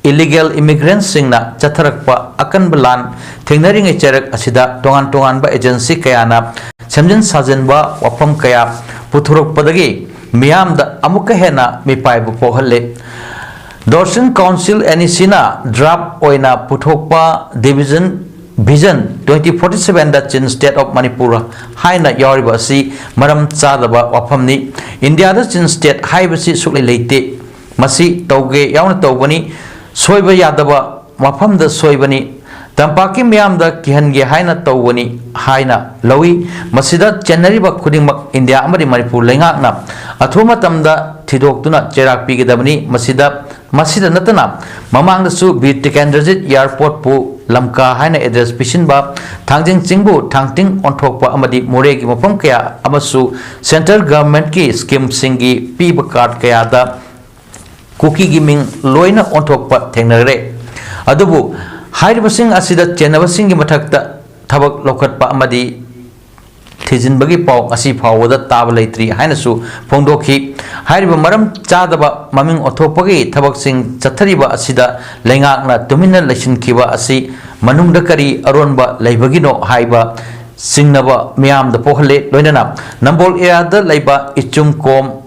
ꯏꯂꯤꯒꯦꯜ ꯏꯃꯤꯒ꯭ꯔꯦꯟꯠꯁꯤꯡꯅ ꯆꯠꯊꯔꯛꯄ ꯑꯀꯟꯕ ꯂꯥꯟ ꯊꯦꯡꯅꯔꯤꯉꯩ ꯆꯩꯔꯛ ꯑꯁꯤꯗ ꯇꯣꯉꯥꯟ ꯇꯣꯉꯥꯟꯕ ꯑꯦꯖꯦꯟꯁꯤ ꯀꯌꯥꯅ ꯁꯦꯝꯖꯤꯟ ꯁꯥꯖꯤꯟꯕ ꯋꯥꯐꯝ ꯀꯌꯥ ꯄꯨꯊꯣꯔꯛꯄꯗꯒꯤ ꯃꯤꯌꯥꯝꯗ ꯑꯃꯨꯛꯀ ꯍꯦꯟꯅ ꯃꯤꯄꯥꯏꯕ ꯄꯣꯛꯍꯜꯂꯤ꯫ ꯗꯣꯔꯁꯤꯟ ꯀꯥꯎꯟꯁꯤꯜ ꯑꯦꯟ ꯏ ꯁꯤꯅ ꯗ꯭ꯔꯥꯐ ꯑꯣꯏꯅ ꯄꯨꯊꯣꯛꯄ division Vision twenty forty seven the Chin State of Manipur ꯍꯥꯏꯅ ꯌꯥꯎꯔꯤꯕ ꯑꯁꯤ ꯃꯔꯝ ꯆꯥꯗꯕ ꯋꯥꯐꯝꯅꯤ꯫ ꯏꯟꯗꯤꯌꯥꯗ Chin State ꯍꯥꯏꯕꯁꯤ ꯁꯨꯛꯂꯩ ꯂꯩꯇꯦ꯫ ꯃꯁꯤ ꯇꯧꯒꯦ ꯌꯥꯎꯅ ꯇꯧꯕꯅꯤ, ꯁꯣꯏꯕ ꯌꯥꯗꯕ ꯃꯐꯝꯗ ꯁꯣꯏꯕꯅꯤ, ꯇꯝꯄꯥꯛꯀꯤ ꯃꯤꯌꯥꯝꯗ ꯀꯤꯍꯟꯒꯦ ꯍꯥꯏꯅ ꯇꯧꯕꯅꯤ ꯍꯥꯏꯅ ꯂꯧꯏ꯫ ꯃꯁꯤꯗ ꯆꯦꯟꯅꯔꯤꯕ ꯈꯨꯗꯤꯡꯃꯛ ꯏꯟꯗꯤꯌꯥ ꯑꯃꯗꯤ ꯃꯅꯤꯄꯨꯔ ꯂꯩꯉꯥꯛꯅ ꯑꯊꯨꯕ ꯃꯇꯝꯗ ꯊꯤꯗꯣꯛꯇꯨꯅ ꯆꯩꯔꯥꯛ ꯄꯤꯒꯗꯕꯅꯤ꯫ ꯃꯁꯤꯗ, ꯃꯁꯤꯗ ꯅꯠꯇꯅ ꯃꯃꯥꯡꯗꯁꯨ ꯕꯤꯔ ꯇꯤꯀꯦꯟꯗ꯭ꯔꯖꯤꯠ ꯑꯦꯌꯔꯄꯣꯔꯠꯄꯨ ꯂꯝꯀꯥ ꯍꯥꯏꯅ ꯑꯦꯗ꯭ꯔꯦꯁ ꯄꯤꯁꯤꯟꯕ, ꯊꯥꯡꯖꯤꯡ ꯆꯤꯡꯕꯨ ꯊꯥꯡꯇꯤꯡ ꯑꯣꯟꯊꯣꯛꯄ ꯑꯃꯗꯤ ꯃꯣꯔꯦꯒꯤ ꯃꯐꯝ ꯀꯌꯥ ꯑꯃꯁꯨ ꯁꯦꯟꯇ꯭ꯔꯦꯜ ꯒꯚꯔꯟꯃꯦꯟꯠꯀꯤ ꯁ꯭ꯀꯤꯝꯁꯤꯡꯒꯤ ꯄꯤꯕ ꯀꯥꯔꯗ ꯀꯌꯥꯗ ꯀꯨꯀꯤꯒꯤ ꯃꯤꯡ ꯂꯣꯏꯅ ꯑꯣꯟꯊꯣꯛꯄ ꯊꯦꯡꯅꯔꯦ꯫ ꯑꯗꯨꯕꯨ ꯍꯥꯏꯔꯤꯕꯁꯤꯡ ꯑꯁꯤꯗ ꯆꯦꯟꯅꯕꯁꯤꯡꯒꯤ ꯃꯊꯛꯇ ꯊꯕꯛ ꯂꯧꯈꯠꯄ ꯑꯃꯗꯤ ꯊꯤꯖꯤꯟꯕꯒꯤ ꯄꯥꯎ ꯉꯁꯤ ꯐꯥꯎꯕꯗ ꯇꯥꯕ ꯂꯩꯇ꯭ꯔꯤ ꯍꯥꯏꯅꯁꯨ ꯐꯣꯡꯗꯣꯛꯈꯤ꯫ ꯍꯥꯏꯔꯤꯕ ꯃꯔꯝ ꯆꯥꯗꯕ ꯃꯃꯤꯡ ꯑꯣꯟꯊꯣꯛꯄꯒꯤ ꯊꯕꯛꯁꯤꯡ ꯆꯠꯊꯔꯤꯕ ꯑꯁꯤꯗ ꯂꯩꯉꯥꯛꯅ ꯇꯨꯃꯤꯟꯅ ꯂꯩꯁꯤꯟꯈꯤꯕ ꯑꯁꯤ ꯃꯅꯨꯡꯗ ꯀꯔꯤ ꯑꯔꯣꯟꯕ ꯂꯩꯕꯒꯤꯅꯣ ꯍꯥꯏꯕ ꯆꯤꯡꯅꯕ ꯃꯤꯌꯥꯝꯗ ꯄꯣꯛꯍꯜꯂꯦ꯫ ꯂꯣꯏꯅꯅ ꯅꯝꯕꯣꯜ ꯑꯦꯔꯤꯌꯥꯗ ꯂꯩꯕ ꯏꯆꯨꯝꯀꯣꯝ,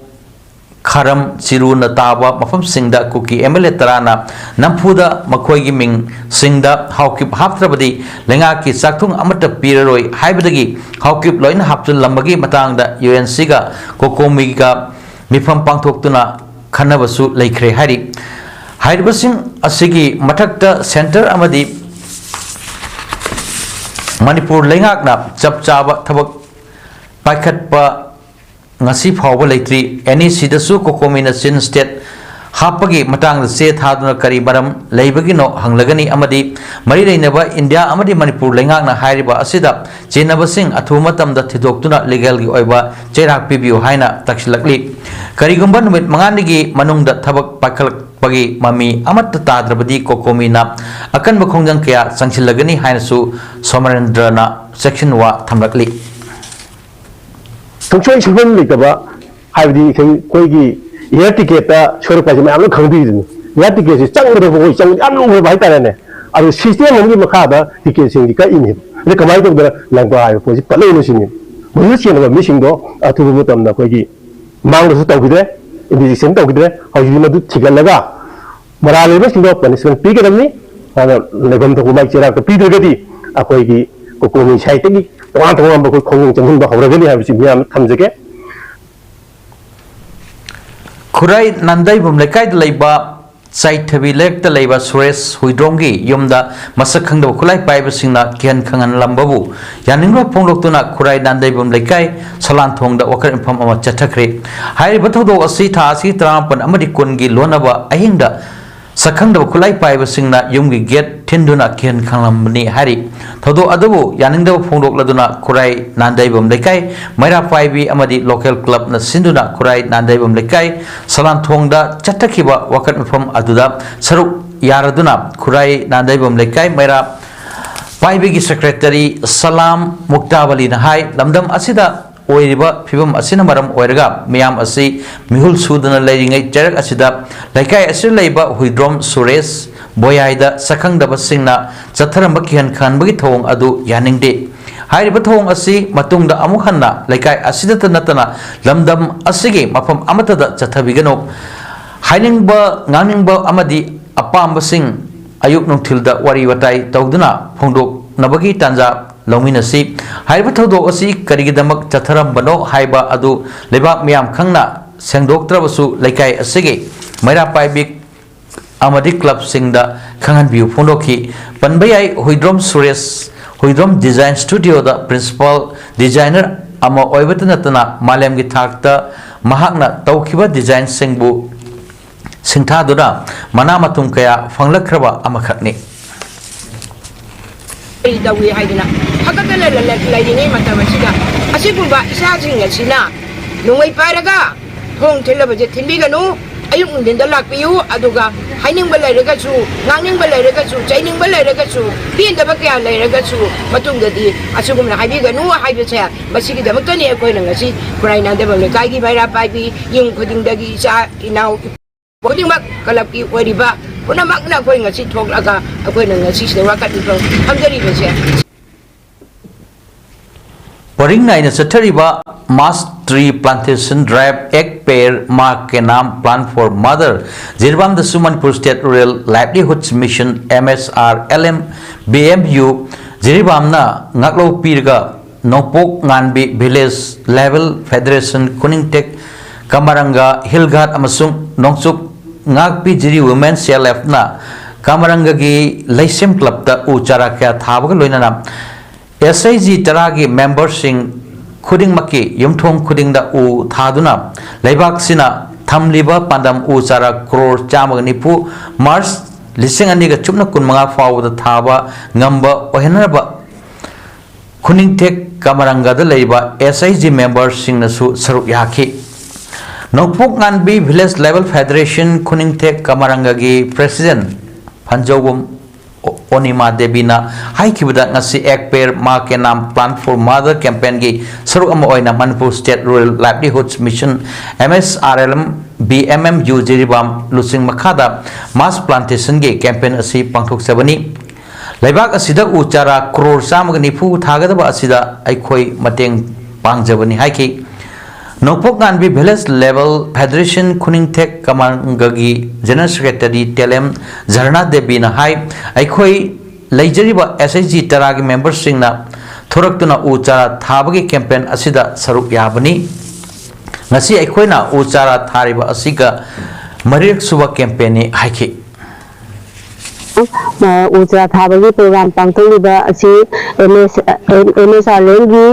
ꯈꯥꯔꯝ, ꯆꯤꯔꯨꯅ ꯇꯥꯕ ꯃꯐꯝꯁꯤꯡꯗ ꯀꯨꯀꯤ ꯑꯦꯝ ꯑꯦꯜ ꯑꯦ ꯇꯔꯥꯅ ꯅꯝꯐꯨꯗ ꯃꯈꯣꯏꯒꯤ ꯃꯤꯡꯁꯤꯡꯗ ꯍꯥꯎꯀꯤꯞ ꯍꯥꯞꯇ꯭ꯔꯕꯗꯤ ꯂꯩꯉꯥꯛꯀꯤ ꯆꯥꯛꯊꯨꯡ ꯑꯃꯠꯇ ꯄꯤꯔꯔꯣꯏ ꯍꯥꯏꯕꯗꯒꯤ ꯍꯥꯎꯀꯤꯞ ꯂꯣꯏꯅ ꯍꯥꯞꯆꯤꯜꯂꯝꯕꯒꯤ ꯃꯇꯥꯡꯗ ꯌꯨ ꯑꯦꯟ ꯁꯤꯒ ꯀꯣꯀꯣꯃꯤꯒ ꯃꯤꯐꯝ ꯄꯥꯡꯊꯣꯛꯇꯨꯅ ꯈꯟꯅꯕꯁꯨ ꯂꯩꯈ꯭ꯔꯦ ꯍꯥꯏꯔꯤ꯫ ꯍꯥꯏꯔꯤꯕꯁꯤꯡ ꯑꯁꯤꯒꯤ ꯃꯊꯛꯇ ꯁꯦꯟꯇꯔ ꯑꯃꯗꯤ ꯃꯅꯤꯄꯨꯔ ꯂꯩꯉꯥꯛꯅ ꯆꯞ ꯆꯥꯕ ꯊꯕꯛ ꯄꯥꯏꯈꯠꯄ ꯉꯁꯤ ꯐꯥꯎꯕ ꯂꯩꯇ꯭ꯔꯤ꯫ ꯑꯦꯟ ꯏ ꯁꯤꯗꯁꯨ ꯀꯣꯀꯣꯃꯤꯅ ꯆꯤꯟ ꯁ꯭ꯇꯦꯠ ꯍꯥꯞꯄꯒꯤ ꯃꯇꯥꯡꯗ ꯆꯦ ꯊꯥꯗꯨꯅ ꯀꯔꯤ ꯃꯔꯝ ꯂꯩꯕꯒꯤꯅꯣ ꯍꯪꯂꯒꯅꯤ ꯑꯃꯗꯤ ꯃꯔꯤ ꯂꯩꯅꯕ ꯏꯟꯗꯤꯌꯥ ꯑꯃꯗꯤ ꯃꯅꯤꯄꯨꯔ ꯂꯩꯉꯥꯛꯅ ꯍꯥꯏꯔꯤꯕ ꯑꯁꯤꯗ ꯆꯦꯟꯅꯕꯁꯤꯡ ꯑꯊꯨꯕ ꯃꯇꯝꯗ ꯊꯤꯗꯣꯛꯇꯨꯅ ꯂꯤꯒꯦꯜꯒꯤ ꯑꯣꯏꯕ ꯆꯩꯔꯥꯛ ꯄꯤꯕꯤꯌꯨ ꯍꯥꯏꯅ ꯇꯛꯁꯤꯜꯂꯛꯂꯤ꯫ ꯀꯔꯤꯒꯨꯝꯕ ꯅꯨꯃꯤꯠ ꯃꯉꯥꯅꯤꯒꯤ ꯃꯅꯨꯡꯗ ꯊꯕꯛ ꯄꯥꯏꯈꯠꯂꯛꯄꯒꯤ ꯃꯃꯤ ꯑꯃꯠꯇ ꯇꯥꯗ꯭ꯔꯕꯗꯤ ꯀꯣꯀꯣꯃꯤꯅ ꯑꯀꯟꯕ ꯈꯣꯡꯖꯪ ꯀꯌꯥ ꯆꯪꯁꯤꯜꯂꯒꯅꯤ ꯍꯥꯏꯅꯁꯨ ꯁꯣꯃꯔꯦꯟꯗ꯭ꯔꯅ ꯆꯦꯛꯁꯤꯟꯋꯥ ꯊꯝꯂꯛꯂꯤ꯫ ꯁꯨꯡꯁꯣꯏ ꯁꯣꯏꯐꯝ ꯂꯩꯇꯕ ꯍꯥꯏꯕꯗꯤ ꯑꯩꯈꯣꯏ ꯑꯩꯈꯣꯏꯒꯤ ꯏꯌꯥꯔ ꯇꯤꯀꯦꯠꯇ ꯁꯣꯏꯔꯛꯄ ꯍꯥꯏꯁꯦ ꯃꯌꯥꯝ ꯂꯣꯏ ꯈꯪꯕꯤꯔꯤꯗꯨꯅꯤ꯫ ꯏꯌꯥꯔ ꯇꯤꯀꯦꯠꯁꯦ ꯆꯪꯒꯗꯕ ꯑꯩꯈꯣꯏ ꯆꯪ ꯌꯥꯝ ꯂꯨꯈ꯭ꯔꯕ ꯍꯥꯏꯇꯥꯔꯦꯅꯦ꯫ ꯑꯗꯨ ꯁꯤꯁꯇꯦꯝ ꯑꯃꯒꯤ ꯃꯈꯥꯗ ꯇꯤꯀꯦꯠꯁꯤꯡꯁꯤ ꯀꯛꯏꯅꯦꯕ꯫ ꯑꯗ ꯀꯃꯥꯏꯅ ꯇꯧꯗꯅ ꯂꯝꯀꯥ ꯍꯥꯏꯕ ꯄꯣꯠꯁꯤ ꯄꯠꯂꯛꯏꯅꯣ ꯁꯤꯅꯤ꯫ ꯃꯗꯨꯗ ꯆꯦꯟꯅꯕ ꯃꯤꯁꯤꯡꯗꯣ ꯑꯊꯨꯕ ꯃꯇꯝꯗ ꯑꯩꯈꯣꯏꯒꯤ ꯃꯥꯡꯗꯁꯨ ꯇꯧꯈꯤꯗ꯭ꯔꯦ, ꯏꯟꯗꯤꯖꯦꯛꯁꯟ ꯇꯧꯈꯤꯗ꯭ꯔꯦ꯫ ꯍꯧꯖꯤꯛꯇꯤ ꯃꯗꯨ ꯊꯤꯒꯠꯂꯒ ꯃꯔꯥꯜ ꯂꯩꯕꯁꯤꯡꯗꯣ ꯄꯅꯤꯁꯃꯦꯟ ꯄꯤꯒꯗꯕꯅꯤ꯫ ꯑꯗꯨꯅ ꯂꯩꯐꯝ ꯊꯣꯛꯄ ꯃꯥꯏ ꯆꯩꯔꯥꯛꯇ ꯄꯤꯗ꯭ꯔꯒꯗꯤ ꯑꯩꯈꯣꯏꯒꯤ ꯀꯣꯀꯣꯃꯤ ꯁꯥꯏꯠꯇꯒꯤ ꯇꯣꯉꯥꯟ ꯇꯣꯉꯥꯟꯕ ꯑꯩꯈꯣꯏ ꯈꯣꯡꯖꯪ ꯆꯪꯁꯤꯟꯕ ꯍꯧꯔꯒꯅꯤ ꯍꯥꯏꯕꯁꯤ ꯃꯤꯌꯥꯝꯗ ꯊꯝꯖꯒꯦ꯫ ꯈꯨꯔꯥꯏ ꯅꯥꯟꯗꯩꯕꯝ ꯂꯩꯀꯥꯏꯗ ꯂꯩꯕ ꯆꯥꯏꯊꯕꯤ ꯂꯩꯔꯛꯇ ꯂꯩꯕ ꯁꯨꯔꯦꯁ ꯍꯨꯏꯗ꯭ꯔꯣꯝꯒꯤ ꯌꯨꯝꯗ ꯃꯁꯛ ꯈꯪꯗꯕ ꯈꯨꯠꯂꯥꯏ ꯄꯥꯏꯕꯁꯤꯡꯅ ꯀꯤꯍꯟ ꯈꯪꯍꯟꯂꯝꯕꯕꯨ ꯌꯥꯅꯤꯡꯗꯕ ꯐꯣꯡꯗꯣꯛꯇꯨꯅ ꯈꯨꯔꯥꯏ ꯅꯥꯟꯗꯩꯕꯝ ꯂꯩꯀꯥꯏ ꯁꯂꯥꯟꯊꯣꯡꯗ ꯋꯥꯀꯠ ꯃꯤꯐꯝ ꯑꯃ ꯆꯠꯊꯈ꯭ꯔꯦ꯫ ꯍꯥꯏꯔꯤꯕ ꯊꯧꯗꯣꯛ ꯑꯁꯤ ꯊꯥ ꯑꯁꯤꯒꯤ ꯇꯔꯥꯃꯥꯄꯟ ꯑꯃꯗꯤ ꯀꯨꯟꯒꯤ ꯂꯣꯟꯅꯕ ꯑꯍꯤꯡꯗ ꯁꯛꯈꯪꯗꯕ ꯈꯨꯠꯂꯥꯏ ꯄꯥꯏꯕꯁꯤꯡꯅ ꯌꯨꯝꯒꯤ ꯒꯦꯠ ꯊꯤꯟꯗꯨꯅ ꯀꯤꯍꯟ ꯈꯪꯂꯝꯕꯅꯤ ꯍꯥꯏꯔꯤ꯫ ꯊꯧꯗꯣꯛ ꯑꯗꯨꯕꯨ ꯌꯥꯅꯤꯡꯗꯕ ꯐꯣꯡꯗꯣꯛꯂꯗꯨꯅ ꯈꯨꯔꯥꯏ ꯅꯥꯟꯗꯩꯕꯝ ꯂꯩꯀꯥꯏ ꯃꯩꯔꯥ ꯄꯥꯏꯕꯤ ꯑꯃꯗꯤ ꯂꯣꯀꯦꯜ ꯀ꯭ꯂꯕꯅ ꯁꯤꯟꯗꯨꯅ ꯈꯨꯔꯥꯏ ꯅꯥꯟꯗꯩꯕꯝ ꯂꯩꯀꯥꯏ ꯁꯂꯥꯟꯊꯣꯡꯗ ꯆꯠꯊꯈꯤꯕ ꯋꯥꯀꯠ ꯃꯤꯐꯝ ꯑꯗꯨꯗ ꯁꯔꯨꯛ ꯌꯥꯔꯗꯨꯅ ꯈꯨꯔꯥꯏ ꯅꯥꯟꯗꯩꯕꯝ ꯂꯩꯀꯥꯏ ꯃꯩꯔꯥ ꯄꯥꯏꯕꯤꯒꯤ ꯁꯦꯀ꯭ꯔꯦꯇꯔꯤ ꯁꯂꯥꯝ ꯃꯨꯛꯇꯥꯕꯂꯤꯅ ꯍꯥꯏ, ꯂꯝꯗꯝ ꯑꯁꯤꯗ ꯑꯣꯏꯔꯤꯕ ꯐꯤꯕꯝ ꯑꯁꯤꯅ ꯃꯔꯝ ꯑꯣꯏꯔꯒ ꯃꯤꯌꯥꯝ ꯑꯁꯤ ꯃꯤꯍꯨꯜ ꯁꯨꯗꯅ ꯂꯩꯔꯤꯉꯩ ꯆꯩꯔꯛ ꯑꯁꯤꯗ ꯂꯩꯀꯥꯏ ꯑꯁꯤꯗ ꯂꯩꯕ ꯍꯨꯏꯗ꯭ꯔꯣꯝ ꯁꯨꯔꯦꯁ ꯕꯣꯌꯥꯏꯗ ꯁꯛꯈꯪꯗꯕꯁꯤꯡꯅ ꯆꯠꯊꯔꯝꯕ ꯀꯤꯍꯟ ꯈꯪꯍꯟꯕꯒꯤ ꯊꯧꯑꯣꯡ ꯑꯗꯨ ꯌꯥꯅꯤꯡꯗꯦ꯫ ꯍꯥꯏꯔꯤꯕ ꯊꯧꯑꯣꯡ ꯑꯁꯤ ꯃꯇꯨꯡꯗ ꯑꯃꯨꯛ ꯍꯟꯅ ꯂꯩꯀꯥꯏ ꯑꯁꯤꯗꯇ ꯅꯠꯇꯅ ꯂꯝꯗꯝ ꯑꯁꯤꯒꯤ ꯃꯐꯝ ꯑꯃꯠꯇꯗ ꯆꯠꯊꯕꯤꯒꯅꯨ꯫ ꯍꯥꯏꯅꯤꯡꯕ ꯉꯥꯡꯅꯤꯡꯕ ꯑꯃꯗꯤ ꯑꯄꯥꯝꯕꯁꯤꯡ ꯑꯌꯨꯛ ꯅꯨꯡꯊꯤꯜꯗ ꯋꯥꯔꯤ ꯋꯥꯇꯥꯏ ꯇꯧꯗꯨꯅ ꯐꯣꯡꯗꯣꯛꯅꯕꯒꯤ ꯇꯥꯟꯖꯥ ꯂꯧꯃꯤꯟꯅꯁꯤ꯫ ꯍꯥꯏꯔꯤꯕ ꯊꯧꯗꯣꯛ ꯑꯁꯤ ꯀꯔꯤꯒꯤꯗꯃꯛ ꯆꯠꯊꯔꯝꯕꯅꯣ ꯍꯥꯏꯕ ꯑꯗꯨ ꯂꯩꯕꯥꯛ ꯃꯤꯌꯥꯝ ꯈꯪꯅ ꯁꯦꯡꯗꯣꯛꯇ꯭ꯔꯕꯁꯨ ꯂꯩꯀꯥꯏ ꯑꯁꯤꯒꯤ ꯃꯩꯔꯥ ꯄꯥꯏꯕꯤ ꯑꯃꯗꯤ ꯀ꯭ꯂꯕꯁꯤꯡꯗ ꯈꯪꯍꯟꯕꯤꯌꯨ ꯐꯣꯡꯗꯣꯛꯈꯤ꯫ ꯄꯟꯕ ꯌꯥꯏ, ꯍꯨꯏꯗ꯭ꯔꯣꯝ ꯁꯨꯔꯦꯁ ꯍꯨꯏꯗ꯭ꯔꯣꯝ ꯗꯤꯖꯥꯏꯟ ꯁ꯭ꯇꯨꯗꯤꯑꯣꯗ ꯄ꯭ꯔꯤꯟꯁꯤꯄꯥꯜ ꯗꯤꯖꯥꯏꯅꯔ ꯑꯃ ꯑꯣꯏꯕꯇ ꯅꯠꯇꯅ ꯃꯥꯂꯦꯝꯒꯤ ꯊꯥꯛꯇ ꯃꯍꯥꯛꯅ ꯇꯧꯈꯤꯕ ꯗꯤꯖꯥꯏꯟꯁꯤꯡꯕꯨ ꯁꯤꯡꯊꯥꯗꯨꯅ ꯃꯅꯥ ꯃꯊꯨꯝ ꯀꯌꯥ ꯐꯪꯂꯛꯈ꯭ꯔꯕ ꯑꯃꯈꯛꯅꯤ꯫ ꯀꯔꯤ ꯇꯧꯏ ꯍꯥꯏꯗꯅ ꯐꯒꯠꯇꯅ ꯂꯩꯔꯤꯉꯩ ꯃꯇꯝ ꯑꯁꯤꯗ ꯑꯁꯤꯒꯨꯝꯕ ꯏꯆꯥꯁꯤꯡ ꯑꯁꯤꯅ ꯅꯣꯡꯃꯩ ꯄꯥꯏꯔꯒ ꯊꯣꯡ ꯊꯤꯜꯂꯕꯁꯦ ꯊꯤꯟꯕꯤꯒꯅꯨ꯫ ꯑꯌꯨꯛ ꯅꯨꯡꯊꯤꯟꯗ ꯂꯥꯛꯄꯤꯌꯨ, ꯑꯗꯨꯒ ꯍꯥꯏꯅꯤꯡꯕ ꯂꯩꯔꯒꯁꯨ, ꯉꯥꯡꯅꯤꯡꯕ ꯂꯩꯔꯒꯁꯨ, ꯆꯩꯅꯤꯡꯕ ꯂꯩꯔꯒꯁꯨ, ꯄꯦꯟꯗꯕ ꯀꯌꯥ ꯂꯩꯔꯒꯁꯨ ꯃꯇꯨꯡꯗꯗꯤ ꯑꯁꯤꯒꯨꯝꯅ ꯍꯥꯏꯕꯤꯒꯅꯨ ꯍꯥꯏꯕꯁꯦ, ꯃꯁꯤꯒꯤꯗꯃꯛꯇꯅꯤ ꯑꯩꯈꯣꯏꯅ ꯉꯁꯤ ꯈꯨꯔꯥꯏ ꯅꯥꯟꯗꯕꯝ ꯂꯩꯀꯥꯏꯒꯤ ꯃꯩꯔꯥ ꯄꯥꯏꯕꯤ ꯌꯨꯝ ꯈꯨꯗꯤꯡꯗꯒꯤ ꯏꯆꯥ ꯏꯅꯥꯎ ꯈꯨꯗꯤꯡꯃꯛ ꯀ꯭ꯂꯕꯀꯤ ꯑꯣꯏꯔꯤꯕ ꯄꯨꯝꯅꯃꯛꯅ ꯑꯩꯈꯣꯏ ꯉꯁꯤ ꯊꯣꯛꯂꯒ ꯑꯩꯈꯣꯏꯅ ꯉꯁꯤꯁꯤꯗ ꯋꯥꯀꯠ ꯃꯤꯐꯝ ꯐꯝꯖꯔꯤꯕꯁꯦ꯫ ꯄꯔꯤꯡ ꯅꯥꯏꯅ ꯆꯠꯊꯔꯤꯕ Mass Tree Plantation Drive, Ek Ped Maa Ke Naam Plant for Mother, ꯖꯤꯔꯤꯕꯥꯝꯗꯁꯨ Manipur state rural livelihood mission, M S R L M, B M U, ꯖꯤꯔꯤꯕꯥꯝꯅ ꯉꯥꯛꯂꯧ ꯄꯤꯔꯒ ꯅꯣꯡꯄꯣꯛ ꯉꯥꯟꯕꯤ Village Level Federation ꯈꯨꯅꯤꯡꯊꯦꯛ ꯀꯃꯔꯪꯒ ꯍꯤꯜ ꯒꯥꯔꯗ ꯑꯃꯁꯨꯡ ꯅꯣꯡꯆꯨꯞ ꯉꯥꯛꯄꯤ ꯖꯤꯔꯤ Women C L F ꯅ ꯀꯃꯔꯪꯒꯒꯤ ꯂꯩꯁꯦꯝ ꯀ꯭ꯂꯕꯇ ꯎ ꯆꯥꯔꯥ ꯀꯌꯥ ꯊꯥꯕꯒ ꯂꯣꯏꯅꯅ S H G ꯇꯔꯥꯒꯤ ꯃꯦꯝꯕꯔꯁꯤꯡ ꯈꯨꯗꯤꯡꯃꯛꯀꯤ ꯌꯨꯝꯊꯣꯡ ꯈꯨꯗꯤꯡꯗ ꯎ ꯊꯥꯗꯨꯅ ꯂꯩꯕꯥꯛꯁꯤꯅ ꯊꯝꯂꯤꯕ ꯄꯥꯟꯗꯝ ꯎ ꯆꯥꯔꯥ ꯀ꯭ꯔꯣꯔ ꯆꯥꯝꯃꯒ ꯅꯤꯐꯨ ꯃꯥꯔꯆ ꯂꯤꯁꯤꯡ ꯑꯅꯤꯒ ꯆꯨꯞꯅ ꯀꯨꯟꯃꯉꯥ ꯐꯥꯎꯕꯗ ꯊꯥꯕ ꯉꯝꯕ ꯑꯣꯏꯍꯟꯅꯕ ꯈꯨꯅꯤꯡꯊꯦꯛ ꯀꯃꯔꯪꯒꯗ ꯂꯩꯔꯤꯕ S H G ꯃꯦꯝꯕꯔꯁꯤꯡꯅꯁꯨ ꯁꯔꯨꯛ ꯌꯥꯈꯤ꯫ ꯅꯣꯡꯄꯣꯛ ꯉꯥꯟꯕꯤ Village Level Federation ꯈꯨꯅꯤꯡꯊꯦꯛ ꯀꯃꯔꯪꯒꯒꯤ ꯄ꯭ꯔꯦꯁꯤꯗꯦꯟ ꯐꯟꯖꯧꯕꯝ ꯑꯣ-, ꯑꯣꯅꯤꯃꯥ ꯗꯦꯕꯤꯅ ꯍꯥꯏꯈꯤꯕꯗ, ꯉꯁꯤ Ek Ped Maa Ke Naam Plant for Mother campaignꯒꯤ ꯁꯔꯨꯛ ꯑꯃ ꯑꯣꯏꯅ Manipur State Rural Livelihoods Mission, M S R L M, B M M U Jiribam ꯂꯨꯆꯤꯡ ꯃꯈꯥꯗ mass plantationꯒꯤ campaign ꯑꯁꯤ ꯄꯥꯡꯊꯣꯛꯆꯕꯅꯤ꯫ ꯂꯩꯕꯥꯛ ꯑꯁꯤꯗ ꯎ ꯆꯥꯔꯥ ꯀ꯭ꯔꯣꯔ ꯆꯥꯝꯃꯒ ꯅꯤꯐꯨ ꯊꯥꯒꯗꯕ ꯑꯁꯤꯗ ꯑꯩꯈꯣꯏ ꯃꯇꯦꯡ ꯄꯥꯡꯖꯕꯅꯤ ꯍꯥꯏꯈꯤ꯫ ꯅꯣꯡꯄꯣꯛ ꯉꯥꯟꯕꯤ Village Level Federation ꯈꯨꯅꯤꯡꯊꯦꯛ ꯀꯃꯔꯪꯒꯒꯤ General Secretary ꯇꯦꯂꯦꯝ ꯖꯔꯅꯥ ꯗꯦꯕꯤꯅ ꯍꯥꯏ, ꯑꯩꯈꯣꯏ ꯂꯩꯖꯔꯤꯕ S H G ꯇꯔꯥꯒꯤ ꯃꯦꯝꯕꯔꯁꯤꯡꯅ ꯊꯣꯔꯛꯇꯨꯅ ꯎ ꯆꯥꯔꯥ ꯊꯥꯕꯒꯤ campaign ꯑꯁꯤꯗ ꯁꯔꯨꯛ ꯌꯥꯕꯅꯤ꯫ ꯉꯁꯤ ꯑꯩꯈꯣꯏꯅ ꯎ ꯆꯥꯔꯥ ꯊꯥꯔꯤꯕ ꯑꯁꯤꯒ ꯃꯔꯤꯔꯛ ꯁꯨꯕ campaignꯅꯤ ꯍꯥꯏꯈꯤ꯫ ꯑ, ꯎ ꯆꯥꯔꯥ ꯊꯥꯕꯒꯤ ꯄ꯭ꯔꯣꯒ꯭ꯔꯥꯝ ꯄꯥꯡꯊꯣꯛꯂꯤꯕ ꯑꯁꯤ ꯑꯦꯝ ꯑꯦꯁ ꯑꯦꯝ ꯑꯦꯁ ꯑꯥꯔ ꯑꯦꯝꯒꯤ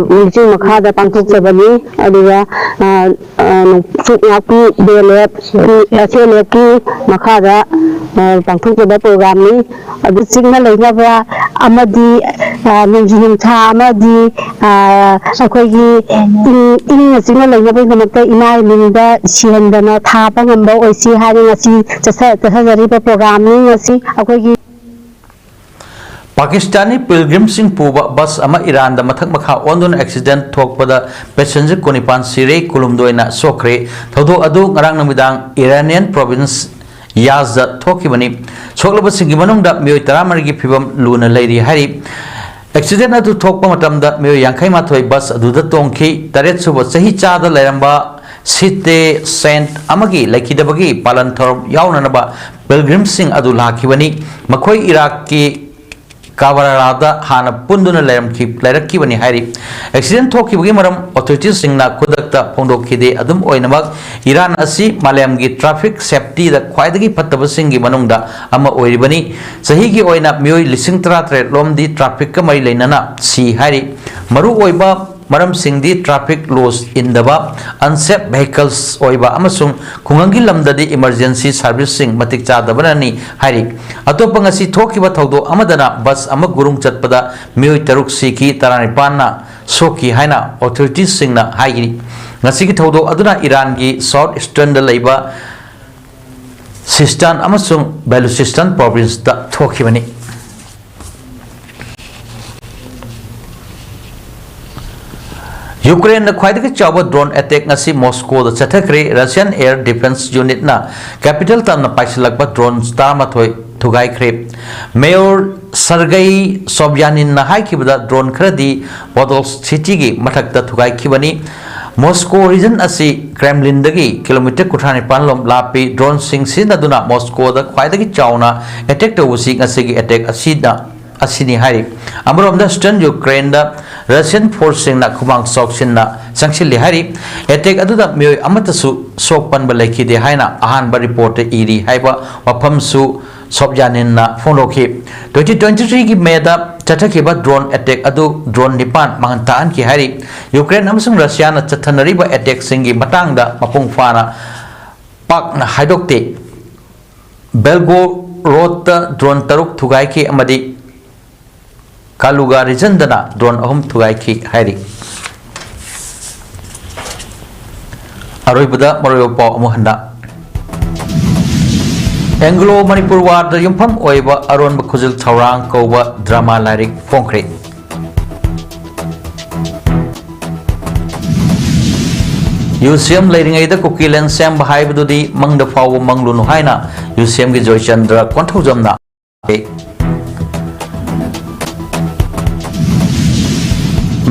ꯂꯨꯆꯤꯡ ꯃꯈꯥꯗ ꯄꯥꯡꯊꯣꯛꯆꯕꯅꯤ꯫ ꯑꯗꯨꯒ ꯑ, ꯑ, ꯅꯣꯡꯆꯨꯞ ꯉꯥꯛꯄꯤ ꯕꯤ ꯑꯦꯜ ꯑꯦꯐ ꯁꯦꯜ ꯑꯦꯐꯀꯤ ꯃꯈꯥꯗ ꯑ, ꯄꯥꯡꯊꯣꯛꯆꯕ ꯄ꯭ꯔꯣꯒ꯭ꯔꯥꯝꯅꯤ꯫ ꯑꯗꯨ ꯆꯤꯡꯅ ꯂꯩꯅꯕ ꯑꯃꯗꯤ ꯑ, ꯅꯣꯡꯖꯨ ꯅꯨꯡꯁꯥ ꯑꯃꯗꯤ ꯑ, ꯑꯩꯈꯣꯏꯒꯤ ꯏꯪ ꯏꯪꯅ ꯆꯤꯛꯅ ꯂꯩꯅꯕꯒꯤꯗꯃꯛꯇ ꯏꯃꯥ ꯏꯕꯦꯟꯗ ꯁꯤꯍꯟꯗꯅ ꯊꯥꯕ ꯉꯝꯕ ꯑꯣꯏꯁꯤ ꯍꯥꯏꯅ ꯉꯁꯤ ꯆꯠꯊ- ꯆꯠꯊꯖꯔꯤꯕ ꯄ꯭ꯔꯣꯒ꯭ꯔꯥꯝꯅꯤ꯫ ꯉꯁꯤ ꯑꯩꯈꯣꯏꯒꯤ ꯄꯥꯀꯤꯁꯇꯥꯅꯤ ꯄꯤꯜꯒ꯭ꯔꯤꯝꯁꯤꯡ ꯄꯨꯕ ꯕꯁ ꯑꯃ ꯏꯔꯥꯟꯗ ꯃꯊꯛ ꯃꯈꯥ ꯑꯣꯟꯗꯨꯅ ꯑꯦꯛꯁꯤꯗꯦꯟꯠ ꯊꯣꯛꯄꯗ ꯄꯦꯁꯦꯟꯖꯔ ꯀꯨꯟꯅꯤꯄꯥꯟ ꯁꯤꯔꯦ, ꯀꯨꯟꯍꯨꯝꯗꯣꯏꯅ ꯁꯣꯛꯈ꯭ꯔꯦ꯫ ꯊꯧꯗꯣꯛ ꯑꯗꯨ ꯉꯔꯥꯡ ꯅꯨꯃꯤꯗꯥꯡ ꯏꯔꯥꯅꯤꯌꯟ ꯄ꯭ꯔꯣꯚꯤꯟꯁ ꯌꯥꯖꯗ ꯊꯣꯛꯈꯤꯕꯅꯤ꯫ ꯁꯣꯛꯂꯕꯁꯤꯡꯒꯤ ꯃꯅꯨꯡꯗ ꯃꯤꯑꯣꯏ ꯇꯔꯥꯃꯔꯤꯒꯤ ꯐꯤꯚꯝ ꯂꯨꯅ ꯂꯩꯔꯤ ꯍꯥꯏꯔꯤ꯫ ꯑꯦꯛꯁꯤꯗꯦꯟꯠ ꯑꯗꯨ ꯊꯣꯛꯄ ꯃꯇꯝꯗ ꯃꯤꯑꯣꯏ ꯌꯥꯡꯈꯩ ꯃꯥꯊꯣꯏ ꯕꯁ ꯑꯗꯨꯗ ꯇꯣꯡꯈꯤ꯫ ꯇꯔꯦꯠ ꯁꯨꯕ ꯆꯍꯤ ꯆꯥꯗ ꯂꯩꯔꯝꯕ ꯁꯤꯇꯦ ꯁꯦꯟꯠ ꯑꯃꯒꯤ ꯂꯩꯈꯤꯗꯕꯒꯤ ꯄꯥꯂꯟ ꯊꯧꯔꯝ ꯌꯥꯎꯅꯅꯕ ꯄꯤꯜꯒ꯭ꯔꯤꯝꯁꯤꯡ ꯑꯗꯨ ꯂꯥꯛꯈꯤꯕꯅꯤ꯫ ꯃꯈꯣꯏ ꯏꯔꯥꯛꯀꯤ ꯀꯥꯕꯥꯔꯥꯗ ꯍꯥꯟꯅ ꯄꯨꯟꯗꯨꯅ ꯂꯩꯔꯝꯈꯤ-, ꯂꯩꯔꯛꯈꯤꯕꯅꯤ ꯍꯥꯏꯔꯤ꯫ ꯑꯦꯛꯁꯤꯗꯦꯟ ꯊꯣꯛꯈꯤꯕꯒꯤ ꯃꯔꯝ ꯑꯣꯊꯣꯔꯤꯇꯤꯁꯤꯡꯅ ꯈꯨꯗꯛꯇ ꯐꯣꯡꯗꯣꯛꯈꯤꯗꯦ꯫ ꯑꯗꯨꯝ ꯑꯣꯏꯅꯃꯛ, ꯏꯔꯥꯟ ꯑꯁꯤ ꯃꯥꯂꯦꯝꯒꯤ ꯇ꯭ꯔꯥꯐꯤꯛ ꯁꯦꯐꯇꯤꯗ ꯈ꯭ꯋꯥꯏꯗꯒꯤ ꯐꯠꯇꯕꯁꯤꯡꯒꯤ ꯃꯅꯨꯡꯗ ꯑꯃ ꯑꯣꯏꯔꯤꯕꯅꯤ꯫ ꯆꯍꯤꯒꯤ ꯑꯣꯏꯅ ꯃꯤꯑꯣꯏ ꯂꯤꯁꯤꯡ ꯇꯔꯥꯇꯔꯦꯠ ꯂꯣꯝꯗꯤ ꯇ꯭ꯔꯥꯐꯤꯛꯀ ꯃꯔꯤ ꯂꯩꯅꯅ ꯁꯤ ꯍꯥꯏꯔꯤ꯫ ꯃꯔꯨꯑꯣꯏꯕ ꯃꯔꯝꯁꯤꯡꯗꯤ ꯇ꯭ꯔꯥꯐꯤꯛ ꯂꯣꯁ ꯏꯟꯗꯕ, ꯑꯟꯁꯦꯐ ꯚꯦꯍꯤꯀꯜꯁ ꯑꯣꯏꯕ ꯑꯃꯁꯨꯡ ꯈꯨꯡꯒꯪꯒꯤ ꯂꯝꯗꯗꯤ ꯏꯃꯔꯖꯦꯟꯁꯤ ꯁꯥꯔꯚꯤꯁꯁꯤꯡ ꯃꯇꯤꯛ ꯆꯥꯗꯕꯅꯅꯤ ꯍꯥꯏꯔꯤ꯫ ꯑꯇꯣꯞꯄ ꯉꯁꯤ ꯊꯣꯛꯈꯤꯕ ꯊꯧꯗꯣꯛ ꯑꯃꯗꯅ ꯕꯁ ꯑꯃ ꯒꯨꯔꯨꯡ ꯆꯠꯄꯗ ꯃꯤꯑꯣꯏ ꯇꯔꯨꯛ ꯁꯤꯈꯤ, ꯇꯔꯥꯅꯤꯄꯥꯟꯅ ꯁꯣꯛꯈꯤ ꯍꯥꯏꯅ ꯑꯣꯊꯣꯔꯤꯇꯤꯁꯤꯡꯅ ꯍꯥꯏꯔꯤ꯫ ꯉꯁꯤꯒꯤ ꯊꯧꯗꯣꯛ ꯑꯗꯨꯅ ꯏꯔꯥꯟꯒꯤ ꯁꯥꯎꯠ ꯏꯁꯇꯔꯟꯗ ꯂꯩꯕ ꯁꯤꯁꯇꯥꯟ ꯑꯃꯁꯨꯡ ꯕꯦꯂꯨꯆꯤꯁꯇꯥꯟ ꯄ꯭ꯔꯣꯚꯤꯟꯁꯇ ꯊꯣꯛꯈꯤꯕꯅꯤ꯫ ꯌꯨꯀ꯭ꯔꯦꯟꯗ ꯈ꯭ꯋꯥꯏꯗꯒꯤ ꯆꯥꯎꯕ ꯗ꯭ꯔꯣꯟ ꯑꯦꯇꯦꯛ ꯉꯁꯤ ꯃꯣꯁꯀꯣꯗ ꯆꯠꯊꯈ꯭ꯔꯦ꯫ ꯔꯁꯤꯌꯥꯟ ꯑꯦꯌꯔ ꯗꯤꯐꯦꯟꯁ ꯌꯨꯅꯤꯠꯅ ꯀꯦꯄꯤꯇꯦꯜ ꯇꯝꯅ ꯄꯥꯏꯁꯤꯜꯂꯛꯄ ꯗ꯭ꯔꯣꯟ ꯇꯔꯥꯃꯥꯊꯣꯏ ꯊꯨꯒꯥꯏꯈ꯭ꯔꯦ꯫ ꯃꯦꯌꯣꯔ ꯁꯔꯒꯩ ꯁꯣꯕ꯭ꯌꯥꯅꯤꯟꯅ ꯍꯥꯏꯈꯤꯕꯗ, ꯗ꯭ꯔꯣꯟ ꯈꯔꯗꯤ ꯕꯣꯗꯣꯜ ꯁꯤꯇꯤꯒꯤ ꯃꯊꯛꯇ ꯊꯨꯒꯥꯏꯈꯤꯕꯅꯤ꯫ ꯃꯣꯁꯀꯣ ꯔꯤꯖꯟ ꯑꯁꯤ ꯀ꯭ꯔꯦꯝꯂꯤꯟꯗꯒꯤ ꯀꯤꯂꯣꯃꯤꯇꯔ ꯀꯨꯟꯊ꯭ꯔꯥ ꯅꯤꯄꯥꯟ ꯂꯣꯝ ꯂꯥꯞꯄꯤ꯫ ꯗ꯭ꯔꯣꯟꯁꯤꯡ ꯁꯤꯖꯤꯟꯅꯗꯨꯅ ꯃꯣꯁꯀꯣꯗ ꯈ꯭ꯋꯥꯏꯗꯒꯤ ꯆꯥꯎꯅ ꯑꯦꯇꯦꯛ ꯇꯧꯕꯁꯤ ꯉꯁꯤꯒꯤ ꯑꯦꯇꯦꯛ ꯑꯁꯤꯗ ꯑꯁꯤꯅꯤ ꯍꯥꯏꯔꯤ꯫ ꯑꯃꯔꯣꯝꯗ, ꯏꯁꯇꯔꯟ ꯌꯨꯀ꯭ꯔꯦꯟꯗ ꯔꯁꯤꯌꯟ ꯐꯣꯔꯁꯁꯤꯡꯅ ꯈꯨꯃꯥꯡ ꯆꯥꯎꯁꯤꯟꯅ ꯆꯪꯁꯤꯜꯂꯤ ꯍꯥꯏꯔꯤ꯫ ꯑꯦꯇꯦꯛ ꯑꯗꯨꯗ ꯃꯤꯑꯣꯏ ꯑꯃꯠꯇꯁꯨ ꯁꯣꯛ ꯄꯟꯕ ꯂꯩꯈꯤꯗꯦ ꯍꯥꯏꯅ ꯑꯍꯥꯟꯕ ꯔꯤꯄꯣꯔꯠꯇ ꯏꯔꯤ ꯍꯥꯏꯕ ꯋꯥꯐꯝꯁꯨ ꯁꯣꯕ꯭ꯌꯥꯅꯤꯟꯅ ꯐꯣꯡꯗꯣꯛꯈꯤ꯫ ꯇ꯭ꯋꯦꯟꯇꯤ ꯇ꯭ꯋꯦꯟꯇꯤ ꯊ꯭ꯔꯤꯒꯤ ꯃꯦꯗ ꯆꯠꯊꯈꯤꯕ ꯗ꯭ꯔꯣꯟ ꯑꯦꯇꯦꯛ ꯑꯗꯨ ꯗ꯭ꯔꯣꯟ ꯅꯤꯄꯥꯟ ꯃꯥꯡꯍꯟ ꯇꯥꯛꯍꯟꯈꯤ ꯍꯥꯏꯔꯤ꯫ ꯌꯨꯀ꯭ꯔꯦꯟ ꯑꯃꯁꯨꯡ ꯔꯁꯤꯌꯥꯅ ꯆꯠꯊꯅꯔꯤꯕ ꯑꯦꯇꯦꯛꯁꯤꯡꯒꯤ ꯃꯇꯥꯡꯗ ꯃꯄꯨꯡ ꯐꯥꯅ ꯄꯥꯛꯅ ꯍꯥꯏꯗꯣꯛꯇꯦ꯫ ꯕꯦꯜꯒꯣꯔꯣꯗꯇ ꯗ꯭ꯔꯣꯟ ꯇꯔꯨꯛ ꯊꯨꯒꯥꯏꯈꯤ ꯑꯃꯗꯤ ꯀꯥꯂꯨꯒꯥ ꯔꯤꯖꯟꯗꯅ ꯗ꯭ꯔꯣꯟ ꯑꯍꯨꯝ ꯊꯨꯒꯥꯏꯈꯤ ꯍꯥꯏꯔꯤ꯫ ꯑꯔꯣꯏꯕꯗ ꯃꯔꯨꯑꯣꯏꯕ ꯄꯥꯎ ꯑꯃꯨꯛ ꯍꯟꯅ꯫ ꯑꯦꯡꯒ꯭ꯂꯣ ꯃꯅꯤꯄꯨꯔ ꯋꯥꯔꯗ ꯌꯨꯝꯐꯝ ꯑꯣꯏꯕ ꯑꯔꯣꯟꯕ ꯈꯨꯖꯤꯜ ꯊꯧꯔꯥꯡ ꯀꯧꯕ ꯗ꯭ꯔꯃꯥ ꯂꯥꯏꯔꯤꯛ ꯐꯣꯡꯈ꯭ꯔꯦ꯫ ꯌꯨ ꯁꯤ ꯑꯦꯝ ꯂꯩꯔꯤꯉꯩꯗ ꯀꯨꯀꯤꯂꯦꯟ ꯁꯦꯝꯕ ꯍꯥꯏꯕꯗꯨꯗꯤ ꯃꯪꯗ ꯐꯥꯎꯕ ꯃꯪꯂꯨꯅꯨ ꯍꯥꯏꯅ ꯌꯨ ꯁꯤ ꯑꯦꯝꯒꯤ ꯖꯣꯏꯆꯟꯗ꯭ꯔ ꯀꯣꯟꯊꯧꯖꯝꯅ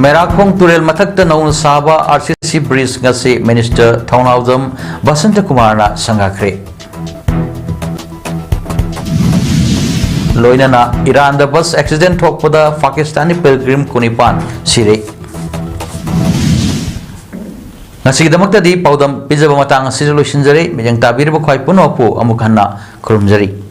ꯃꯦꯔꯥꯈꯣꯡ ꯇꯨꯔꯦꯜ ꯃꯊꯛꯇ ꯅꯧꯅ ꯁꯥꯕ ꯑꯥꯔ ꯁꯤ ꯁꯤ ꯕ꯭ꯔꯤꯖ ꯉꯁꯤ ꯃꯤꯅꯤꯁꯇꯔ ꯊꯧꯅꯥꯎꯖꯝ ꯕꯁꯟꯇ ꯀꯨꯃꯥꯔꯅ ꯁꯪꯒꯥꯈ꯭ꯔꯦ꯫ ꯂꯣꯏꯅꯅ ꯏꯔꯥꯟꯗ ꯕꯁ ꯑꯦꯛꯁꯤꯗꯦꯟ ꯊꯣꯛꯄꯗ ꯄꯥꯀꯤꯁꯇꯥꯅꯤ ꯄꯤꯜꯒ꯭ꯔꯤꯝ ꯀꯨꯟꯅꯤꯄꯥꯟ ꯁꯤꯔꯦ꯫ ꯉꯁꯤꯒꯤꯗꯃꯛꯇꯗꯤ ꯄꯥꯎꯗꯝ ꯄꯤꯖꯕ ꯃꯇꯥꯡ ꯑꯁꯤꯗ ꯂꯣꯏꯁꯤꯟꯖꯔꯦ꯫ ꯃꯤꯠꯌꯦꯡ ꯇꯥꯕꯤꯔꯤꯕ ꯈ꯭ꯋꯥꯏ ꯄꯨꯝꯅꯃꯛꯄꯨ ꯑꯃꯨꯛ ꯍꯟꯅ ꯈꯨꯔꯨꯝꯖꯔꯤ꯫